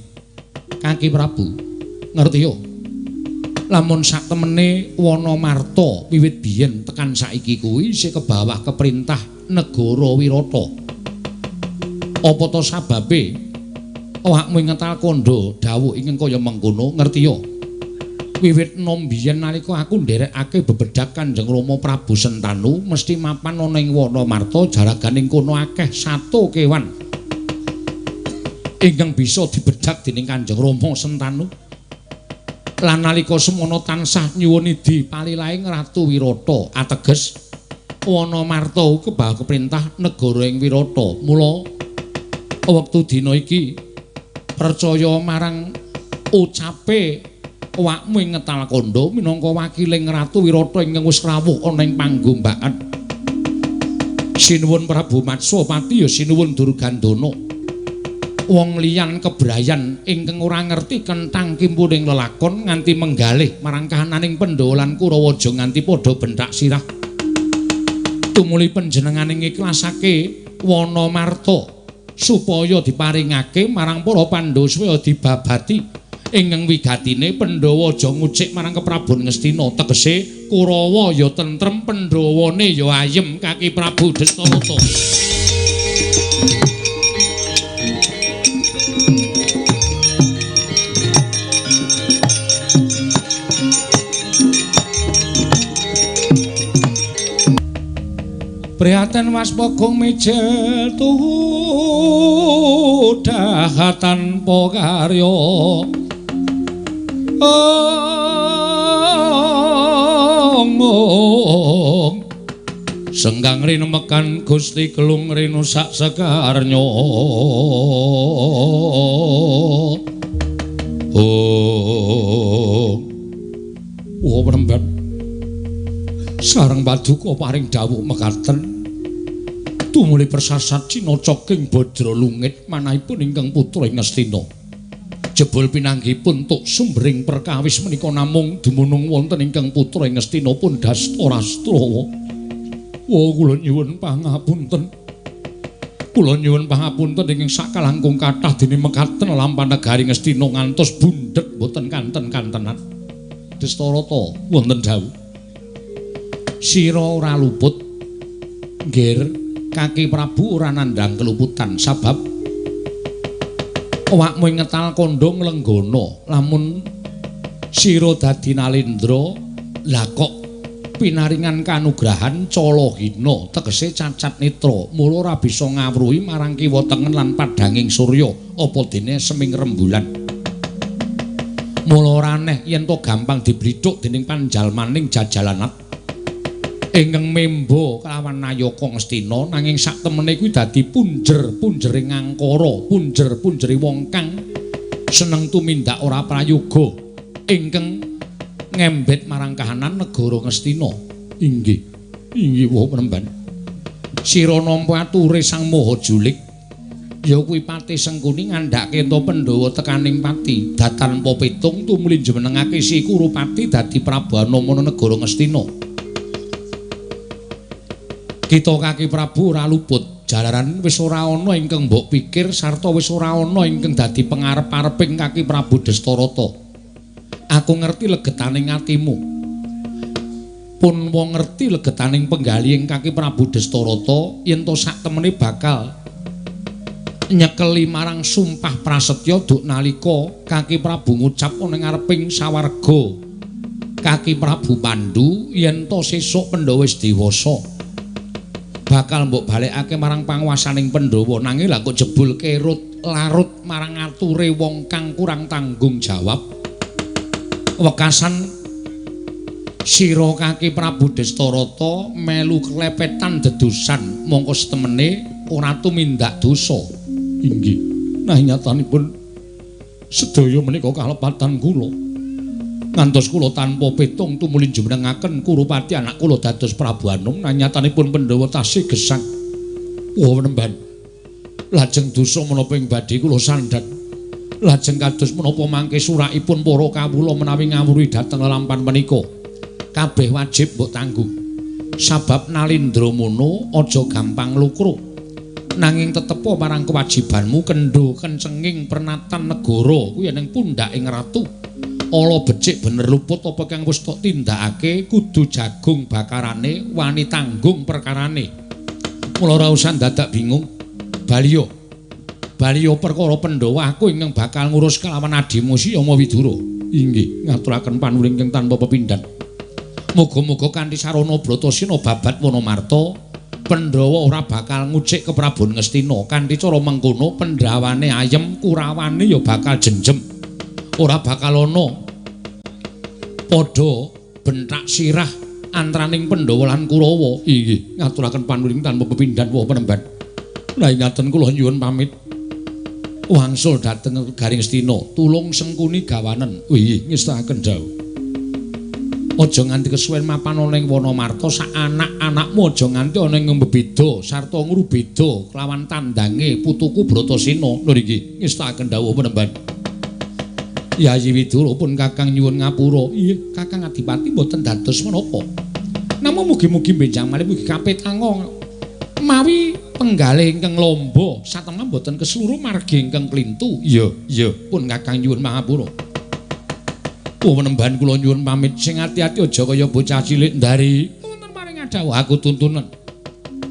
Kaki Prabu, ngerti yo. Lamun saktemene wana marta wiwit biyen tekan saiki kuwi isih kebawah keperintah negara Wirata. Apa to sababe awakmu ngetal kandha dawuh ingkang kaya mengkono ngerti ya? Wiwit nom biyen nalika aku nderekake bebedak Kanjeng Rama Prabu Sentanu mesti mapan ana ing wana marta jaraganing kono akeh sato kewan ingkang bisa dibedak dening Kanjeng Rama Sentanu. Lan nalika semono tansah nyuwun idi palilahing Ratu Wirata ateges wana marta kebawah keperintah negara ing Wirata. Mula wektu dina iki percaya marang ucape awakmu ing ngetal kandha minangka wakiling Ratu Wirata ingkang wis rawuh ana ing panggombakan. Sinuwun Prabu Matswapati ya sinuwun Durgandana. Wong liyan kebrayan ingkang ora ngerti kenthang kimpuning lelakon nganti menggalih marang kahananing Pandhawa lan Kurawa aja nganti padha benthak sirah. Tumuli panjenengane ngiklasake wana marta supaya diparingake marang para Pandhawa supaya dibabati ingkang wigatine Pandhawa aja ngucik marang Keprabon Ngastina tegese Kurawa ya tentrem Pandhawane ya ayem Kaki Prabu Destarata. Prihatin waspogong mijil tuhu daha tanpa karya. Ong senggang rinemekan Gusti Gelung rinu sak sekarnya. Oh, oh penemban sareng paduka paring dawuh mekaten tumuli persasat cinaca king Badra Lungit manahipun ingkang putra ing Ngastina. Jebul pinanggihipun tuk sumbering perkawis menika namung dumunung wonten ingkang putra ing Ngastina pun Dastarastra. Oh kula nyuwun pangapunten. Kula nyuwun pangapunten ingkang sakalangkung kathah dene mekaten lampah negari Ngastina ngantos bundhet boten kanten-kantenan. Destarata wonten dawuh. Sira ora luput, nggir Kaki Prabu ora nandhang keluputan sabab awakmu ngetal kandha nglenggana lamun sira dadi Nalendra lah kok pinaringan kanugrahan calahina tegese cacat netra mula ora bisa ngawruhi marang kiwa tengen lan padhanging surya apa dene seming rembulan. Mula ora aneh yen to gampang diblithuk dening panjalmaning jajalanat ingkang memba kelawan nayaka Ngastina nanging sak temene kuwi dadi punjer-punjering angkara, punjer-punjere wong kang seneng tumindak ora prayoga ingkang ngembet marang kahanan negara Ngastina. Inggih, inggih wae penemban. Sira nampa ature Sang Maha Julik. Ya kuwi Patih Sengkuni ngandhake ento Pandhawa tekaning pati. Datan tanpa pitung tumuli jumenengake si Kurupati dadi Prabu Anoman negara Ngastina. Kita Kaki Prabu ora luput, jalaran wis ora ana ingkang mbok pikir sarta wis ora ana ingkang dadi pengarep-areping Kaki Prabu Destarata. Aku ngerti legetaning atimu. Pun wong ngerti legetaning penggalihing Kaki Prabu Destarata yen to sak temene bakal nyekeli marang sumpah prasetya duk nalika Kaki Prabu ngucap ana ngareping sawarga Kaki Prabu Pandu yen to sesuk Pandhawa wis dewasa bakal mbok balekake marang panguwasaning Pandhawa, nanging lha kok jebul kerut larut marang ature wong kang kurang tanggung jawab. Wekasan sira Kaki Prabu Destarata melu klepetan dedusan mongko setemene ora tumindak dosa. Inggih, nah nyatanipun sedaya menika kalepatan kula. Ngantos kula tanpa pitung tumuli jumenengaken Kurupati anak kula dados Prabu Anum, nah nyatanipun Pandhawa tasih gesang. Wah nemban. Lajeng dosa menapa ing badhe kula sandhat. Lajeng kados menapa mangke surakipun para kawula menawi ngawruhi dhateng lelampan menika. Kabeh wajib mbok tanggung. Sabab nalindra mono aja gampang lukro. Nanging tetepa marang kewajibanmu kendho kencenging pernatan negara kuwi ning pundhaking ratu. Ala becik bener luput apa kang wis tok tindakake kudu jagung bakarane wani tanggung perkarane. Mula ora usah dadak bingung. Baliyo. Baliyo perkara Pandhawa aku ingkang bakal ngurus kelawan adimu si Yama Widura. Inggih, ngaturaken panuwun ingkang tanpa pepindhan. Muga-muga kanthi sarana Bratasena babat Wanamarta Pandhawa ora bakal ngucik keprabon Ngastina. Kanthi cara mengkono Pandhawane ayem, Kurawane ya bakal jenjem. Ora bakal ana padha bentak sirah antaraning Pandhawa lan Kurawa. Inggih, ngaturaken panuwun tanpa pepindhan wah penemban. Lah ingaten kula nyuwun pamit. Wangsul dhateng Garing Ngastina, tulung Sengkuni gawanen. Inggih, ngestakaken dawuh. Aja nganti kesuwen mapan ana ing Wanamarta, sak anak-anakmu aja nganti ana ing bebeda sarta ngrubeda kelawan tandange putuku Bratasena. Lho niki ngestakaken dawuh penemban. Yayi Widura pun Kakang nyuwun ngapura. Inggih, Kakang Adipati mboten dados menapa. Namung mugi-mugi benjang malih mugi kapetanga mawi penggalih ingkang lomba satemah mboten keseluruh margi ingkang klintu. Iya, iya, pun Kakang nyuwun pangapura. Oh penemban kula nyuwun pamit, sing ati-ati aja kaya bocah cilik ndari. Wonten paring dawuh aku tuntunan.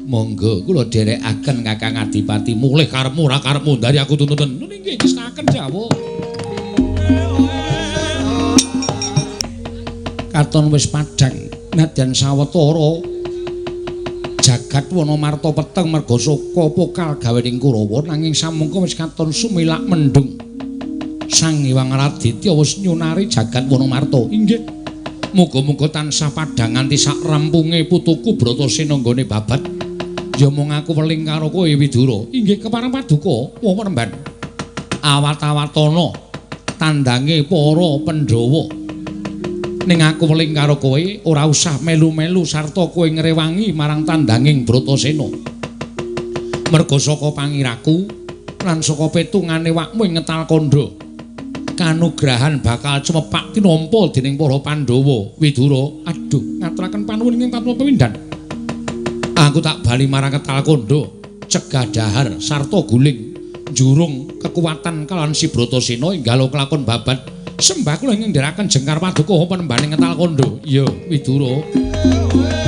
Monggo kula dherekaken Kakang Adipati mulih karepmu ora karepmu ndari aku tuntunan. Nggih ngestakaken dawuh. Katon wis padhang nadyan sawetara jagat Wanamarta peteng merga saka pokal gawening Kurawa, nanging samangka wis katon sumilak mendung. Sang Hyang Raditya wis nyunari jagat Wanamarta. Inggih. Muga-muga tansah padhang nganti sak rampunge putuku Bratasena nggone babat. Ya mung aku weling karo kowe Widura. Inggih kepareng paduka wong penemban. Awat-awatana tandange para Pandhawa. Ning aku weling karo kowe ora usah melu-melu sarta kowe ngrewangi marang tandanging Bratasena. Merga saka pangiraku lan saka petungane wakmu ing ngetal kandha. Kanugrahan bakal cumepak tinampa dening para Pandhawa. Widura, aduh ngaturaken panuwun ing tanpa pepindhan. Aku tak bali marang Ketal Kandha, cegah dahar sarta guling njurung kekuatan kalawan si Bratasena enggalo kelakon babat. Sembah kula ingkang ndherekaken jengkar paduka penembaning Ketal Kandha. Iya, Widura. Thank you.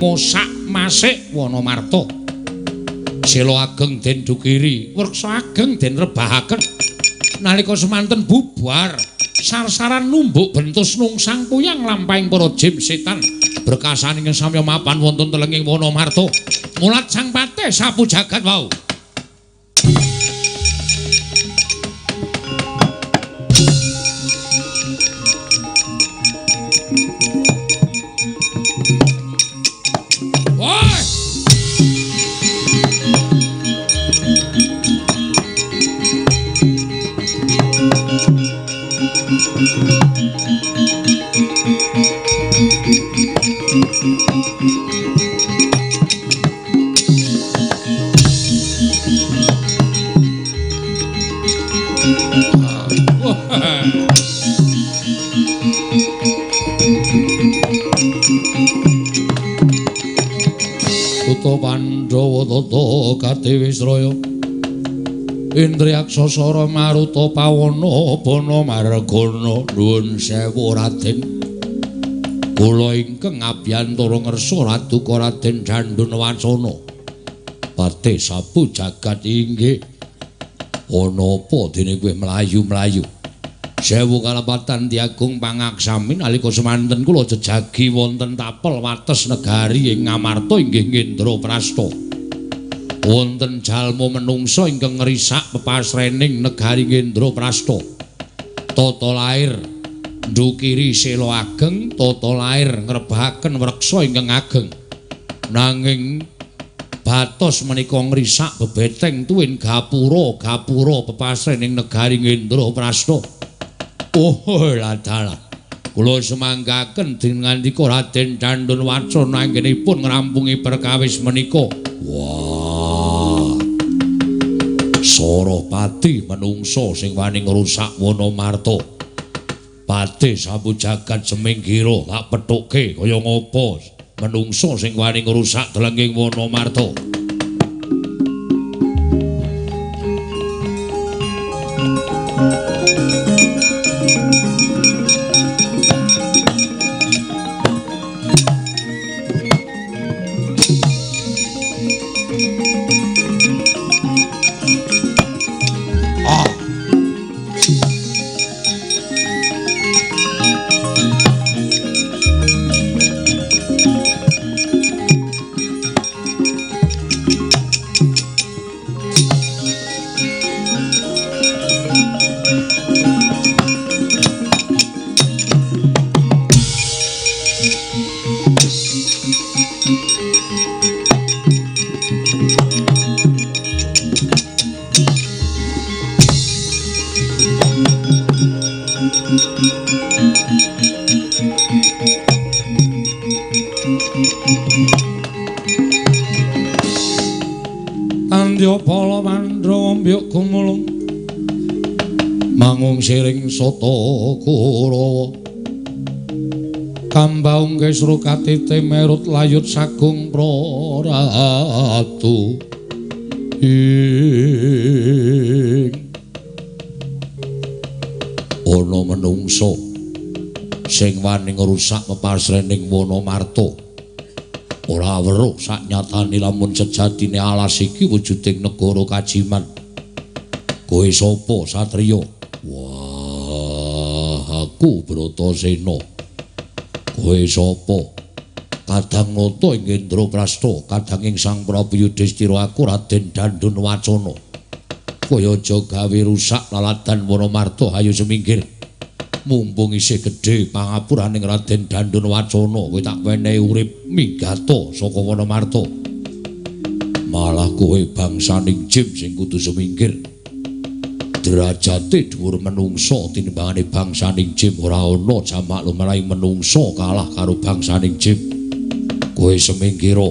Mosak masik Wanamarta. Sela ageng den dukiri, wreksa ageng den rebahaken. Nalika semanten bubar, sarsaran numbuk bentus nungsang puyang lampahing para jim setan. Berkasaning samya mapan wonten telenging Wanamarta. Mulat sang patih sapu jagat wau. Tuta Pandhawa tata kadewisraya Indriyaksa sara maruta pawana bana margana. Nuwun sewu Raden, kula ingkang abiyantara ngersa Raduka Raden Dandun Wacana. Patih sapu jagat inggih. Ana apa dene kowe mlayu-mlayu? Sewu kalepatan Tiagung pangaksami nalika semanten kula jejagi wonten tapel wates negari ing Ngamarta inggih Ngendraprasta. Wonten jalma menungsa ingkang ngrisak pepasrening negari Ngendraprasta. Tata lair ndukiri sela ageng, tata lair ngrebahaken wreksa ingkang ageng. Nanging batos menika ngrisak bebeteng tuwin gapura-gapura pepasrening negari Ngendraprasta. Oh ladalah. Kula semanggaken dinandika Raden Dandun Wacana anggenipun ngrampungi perkawis menika. Wah. Sarapati menungsa sing wani ngrusak Wanamarta. Patih sapu jagat seminggira tak pethukke kaya ngapa menungsa sing wani ngrusak delenging Wanamarta. Tandya pala Pandhawa mbyuk gumulung mangung siring sata Kurawa kambaung kesru katite merut layut sagung praratu ing ana menungsa sing wani ngrusak pepasrening Wanamarta. Ora weruh saknyatane lamun sejatine alas iki wujuding negara kajiman. Kowe sapa satriya? Wah, aku Bratasena. Kowe sapa? Kadang nata ing Indraprasta, kadang ing Sang Prabu Yudhistira, aku Raden Dandun Wacana. Kowe aja gawe rusak laladan Wanamarta, ayo seminggir. Mumpung isih gedhe pangapuraning Raden Dandun Wacana, kowe tak wenehi urip migata saka Wanamarta. Malah kowe bangsaning Jim sing kudu sumingkir. Derajate dhuwur menungsa tinimbangane bangsaning Jim ora ana jamak lumrahe menungsa kalah karo bangsaning Jim. Kowe semingkira.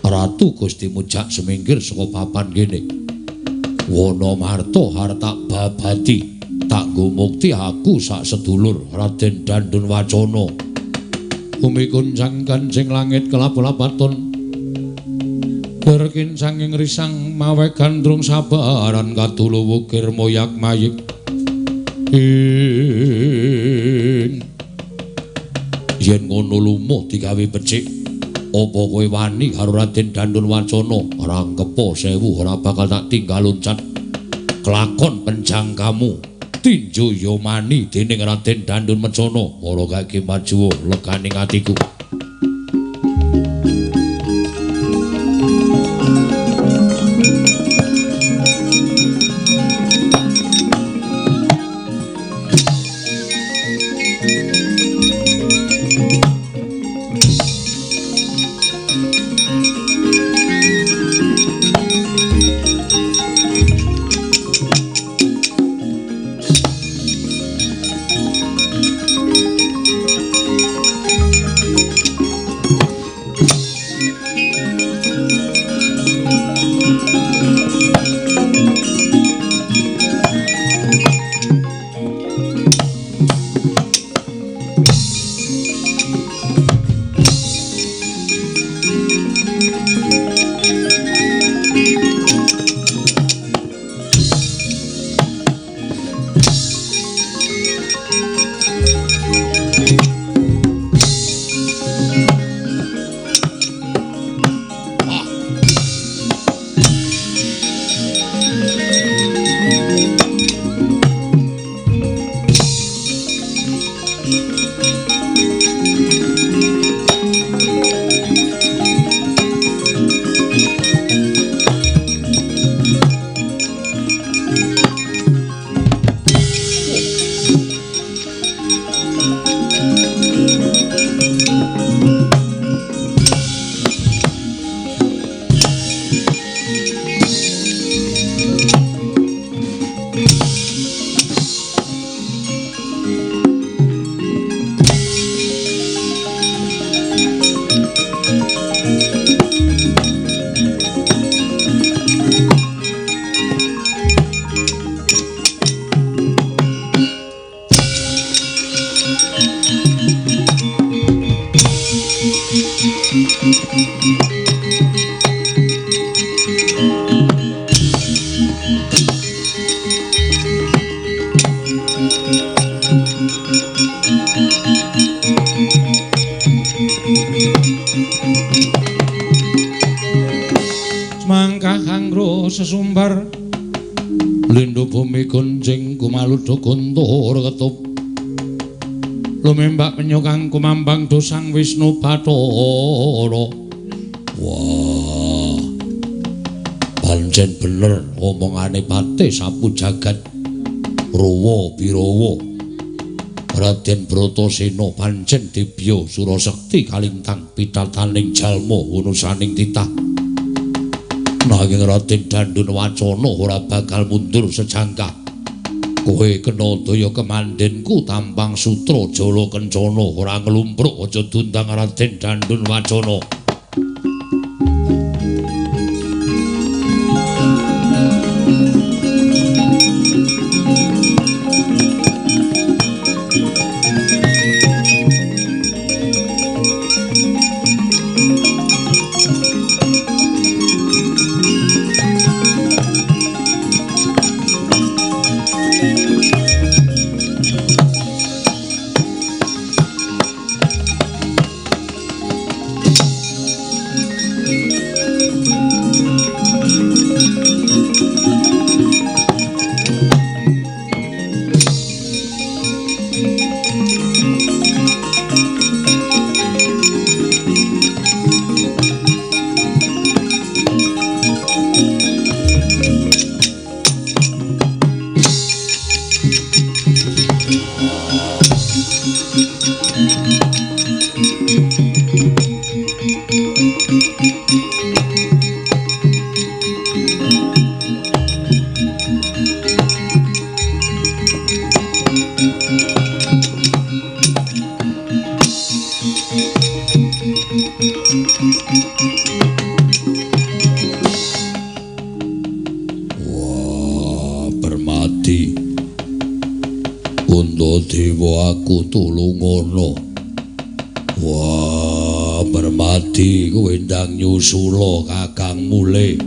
Ratu Gusti Mujak semingkir saka papan kene. Wanamarta arep tak babati, tak nggo mukti aku sak sedulur Raden Dandun Wacana. Bumi kuncang kancing langit kelap-lapaton. Berkincang ing risang mawe gandrung sabaran kadulu wukir moyak mayik. Ing yen ngono lumuh digawe becik, apa kowe wani karo Raden Dandun Wacana? Rangkepa sewu ora bakal tak tinggal loncat. Kelakon penjangkamu tinju yomani dening Raden Dandun Wacana. Ora gage maju leganing atiku. Sesumbar lindhu bumi gonjing kumaludha guntur ketup lumembak penyokang kumambang dosang Wisnu Bathara. Wah, pancen bener omongane Patih Sapu Jagat Ruwa Birawa. Raden Bratasena pancen dibya surasekti kalintang pitataning jalma unusaning titah. Nanging Raden Dandun Wacana ora bakal mundur sejangkah. Kowe kena daya kemandenku tampang sutra jala kencana ora nglumpruk aja dundang Raden Dandun Wacana. Wah, Permadi. Puntadewa aku tulungono. Wah, Permadi kowe ndang nyusula Kakang mule.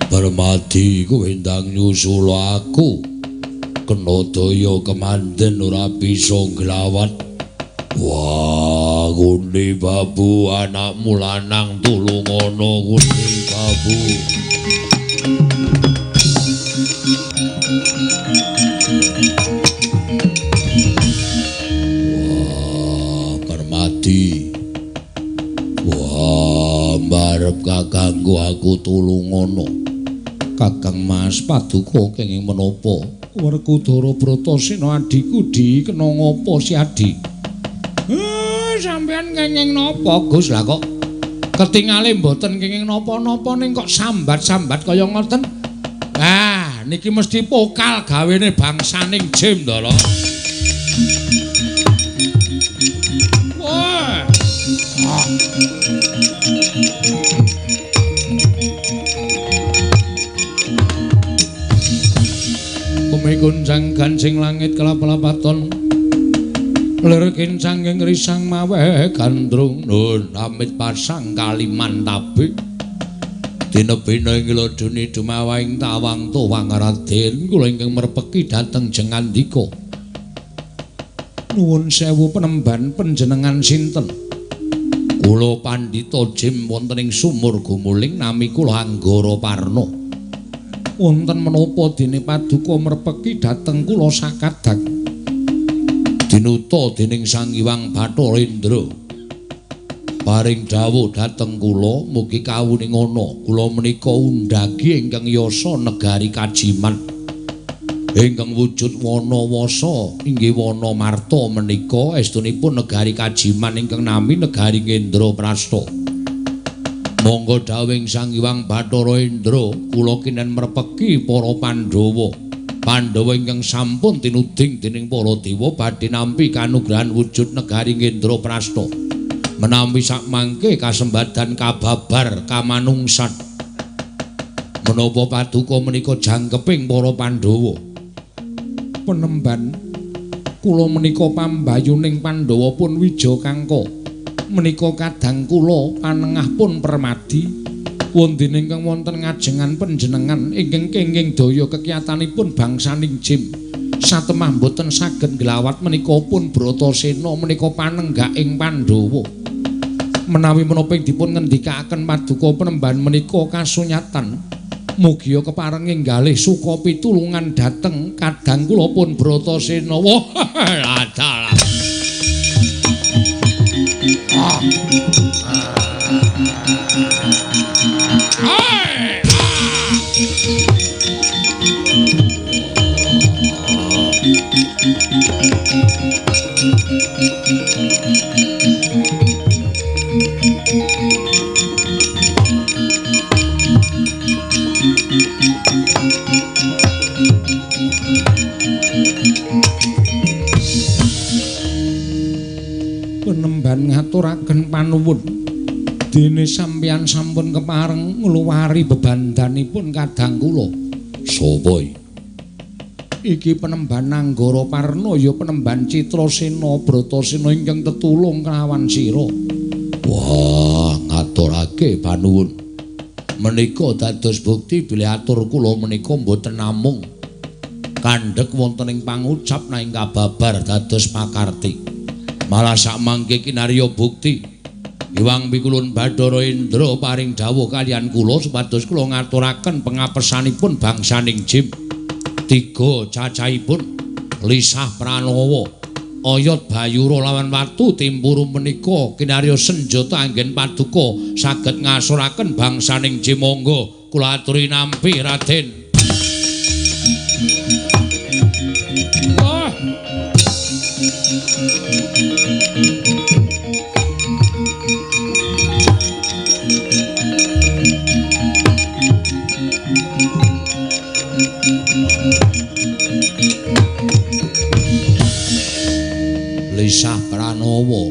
Permadi kowe ndang nyusula aku. Kena daya kemanden ora bisa nglawat. Wah, Gundi Babu anakmu lanang tulungono Gundi Babu. Wah, Permadi. Wah, mbarep kakangku aku tulungono. Kakang Mas paduka kenging menapa? Werkudara Bratasena adhiku di kena ngapa si adi? Sampeyan kenging napa, Gus? Lah kok ketingale mboten kenging napa-napa ning kok sambat-sambat kaya ngoten? Ah, niki mesti pokal gawene bangsaning Jim, Ndara. Wah. Bumi gunjang gancing langit kelap-lapaton. Lir kincang ing risang maweh gandrung nun amit pasang Kalimantabe. Dinebina ing lodone dumawahing tawang tuwang Raden kula ingkang merpeki dhateng Jengandika. Nuwun sewu penemban panjenengan sinten? Kula Pandhita Jim wonten ing sumur gumuling nami kula Anggara Parna. Wonten menapa dene paduka merpeki dhateng kula sakadang? Dinuta dening Sang Hyang Bathara Indra. Paring dawuh dhateng kula mugi kawuningana kula menika undhagi ingkang yasa negari Kajiman. Ingkang wujud wana wasa inggih wana marta menika estunipun negari Kajiman ingkang nami negari Ngendraprasta. Monggo dawuhing Sang Hyang Bathara Indra kula kinen merpeki para Pandhawa. Pandhawa ingkang sampun tinuding dening para dewa badhe nampi kanugrahan wujud negari Ngendraprasta. Menawi sakmangke kasembadan kababar kamanungsan. Menapa paduka menika jangkeping para Pandhawa? Penemban kula menika pambayuning Pandhawa pun Wijakangka. Menika kadang kula panengah pun Permadi. Wondene ingkang wonten ngajengan panjenengan ingkang kenging daya kekiyatanipun bangsaning Jim. Satemah mboten saged nglawat menika pun Bratasena menika panenggaking Pandhawa. Menawi menapa ing dipun ngendikaaken paduka penemban menika kasunyatan. Mugia keparenging galih suka pitulungan dhateng kadang kula pun Bratasena. Wah, dalah. Penemban ngaturaken panuwun. Dene sampeyan sampun kepareng ngluwari bebandanipun kadang kula. Sapa iki? Iki penemban Anggara Parna ya penemban Citrasena Bratasena ingkang tetulung kelawan sira. Wah, ngaturake panuwun. Menika dados bukti bilih atur kula menika mboten namung kandhek wonten ing pangucap nanging kababar dados pakarti. Malah sakmangke kinarya bukti Hyang Pikulun Bathara Indra paring dawuh kaliyan kula supados kula ngaturaken pengapesanipun bangsaning Jim. Tiga cacahipun lisah pranawa, oyot bayura lawan watu timpuru menika kinarya senjata anggen paduka saged ngasuraken bangsaning Jim. Monggo kula aturi nampi Raden. Wah. Lisah Pranowo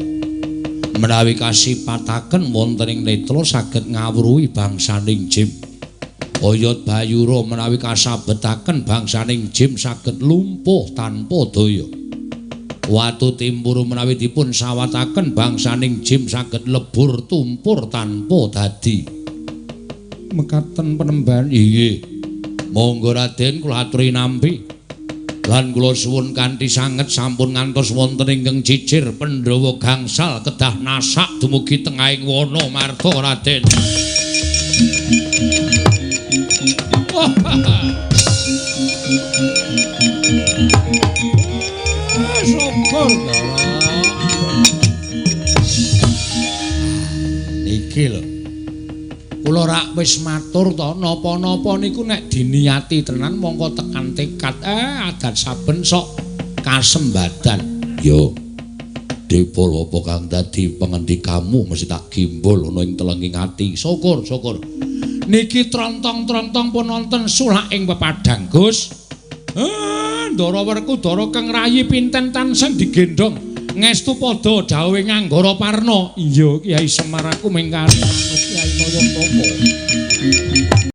menawi kasipataken wonten ing netra saged ngawruhi bangsaning Jim. Oyot Bayura menawi kasabetaken bangsaning Jim saged lumpuh tanpa daya. Watu Timpuru menawi dipun sawataken bangsaning Jim saged lebur tumpur tanpa dadi. Mekaten penemban inggih. Monggo Raden kula aturi nampi. Lan kula suwun kanthi sanget sampun ngantos wonten ingkang cicir Pandhawa gangsal kedah nasak dumugi tengahing wana marta Raden. Syukur niki lho. Kula rak wis matur to, napa-napa niku nek diniati tenan mongko tekan tekad. Adat saben sok kasembadan. Yo. Depol apa kang dadi pengendikamu mesti tak gimbul ana ing telenging ati. Syukur, syukur. Niki trontong-trontong pun wonten sulak ing pepadang, Gus. Ndara Werkudara kang rayi pinten tansah digendhong. Ngestu padha dawuhe Nganggara Parna. Iya, Kyai Semar aku mengkari manut Kyai Nayantaka.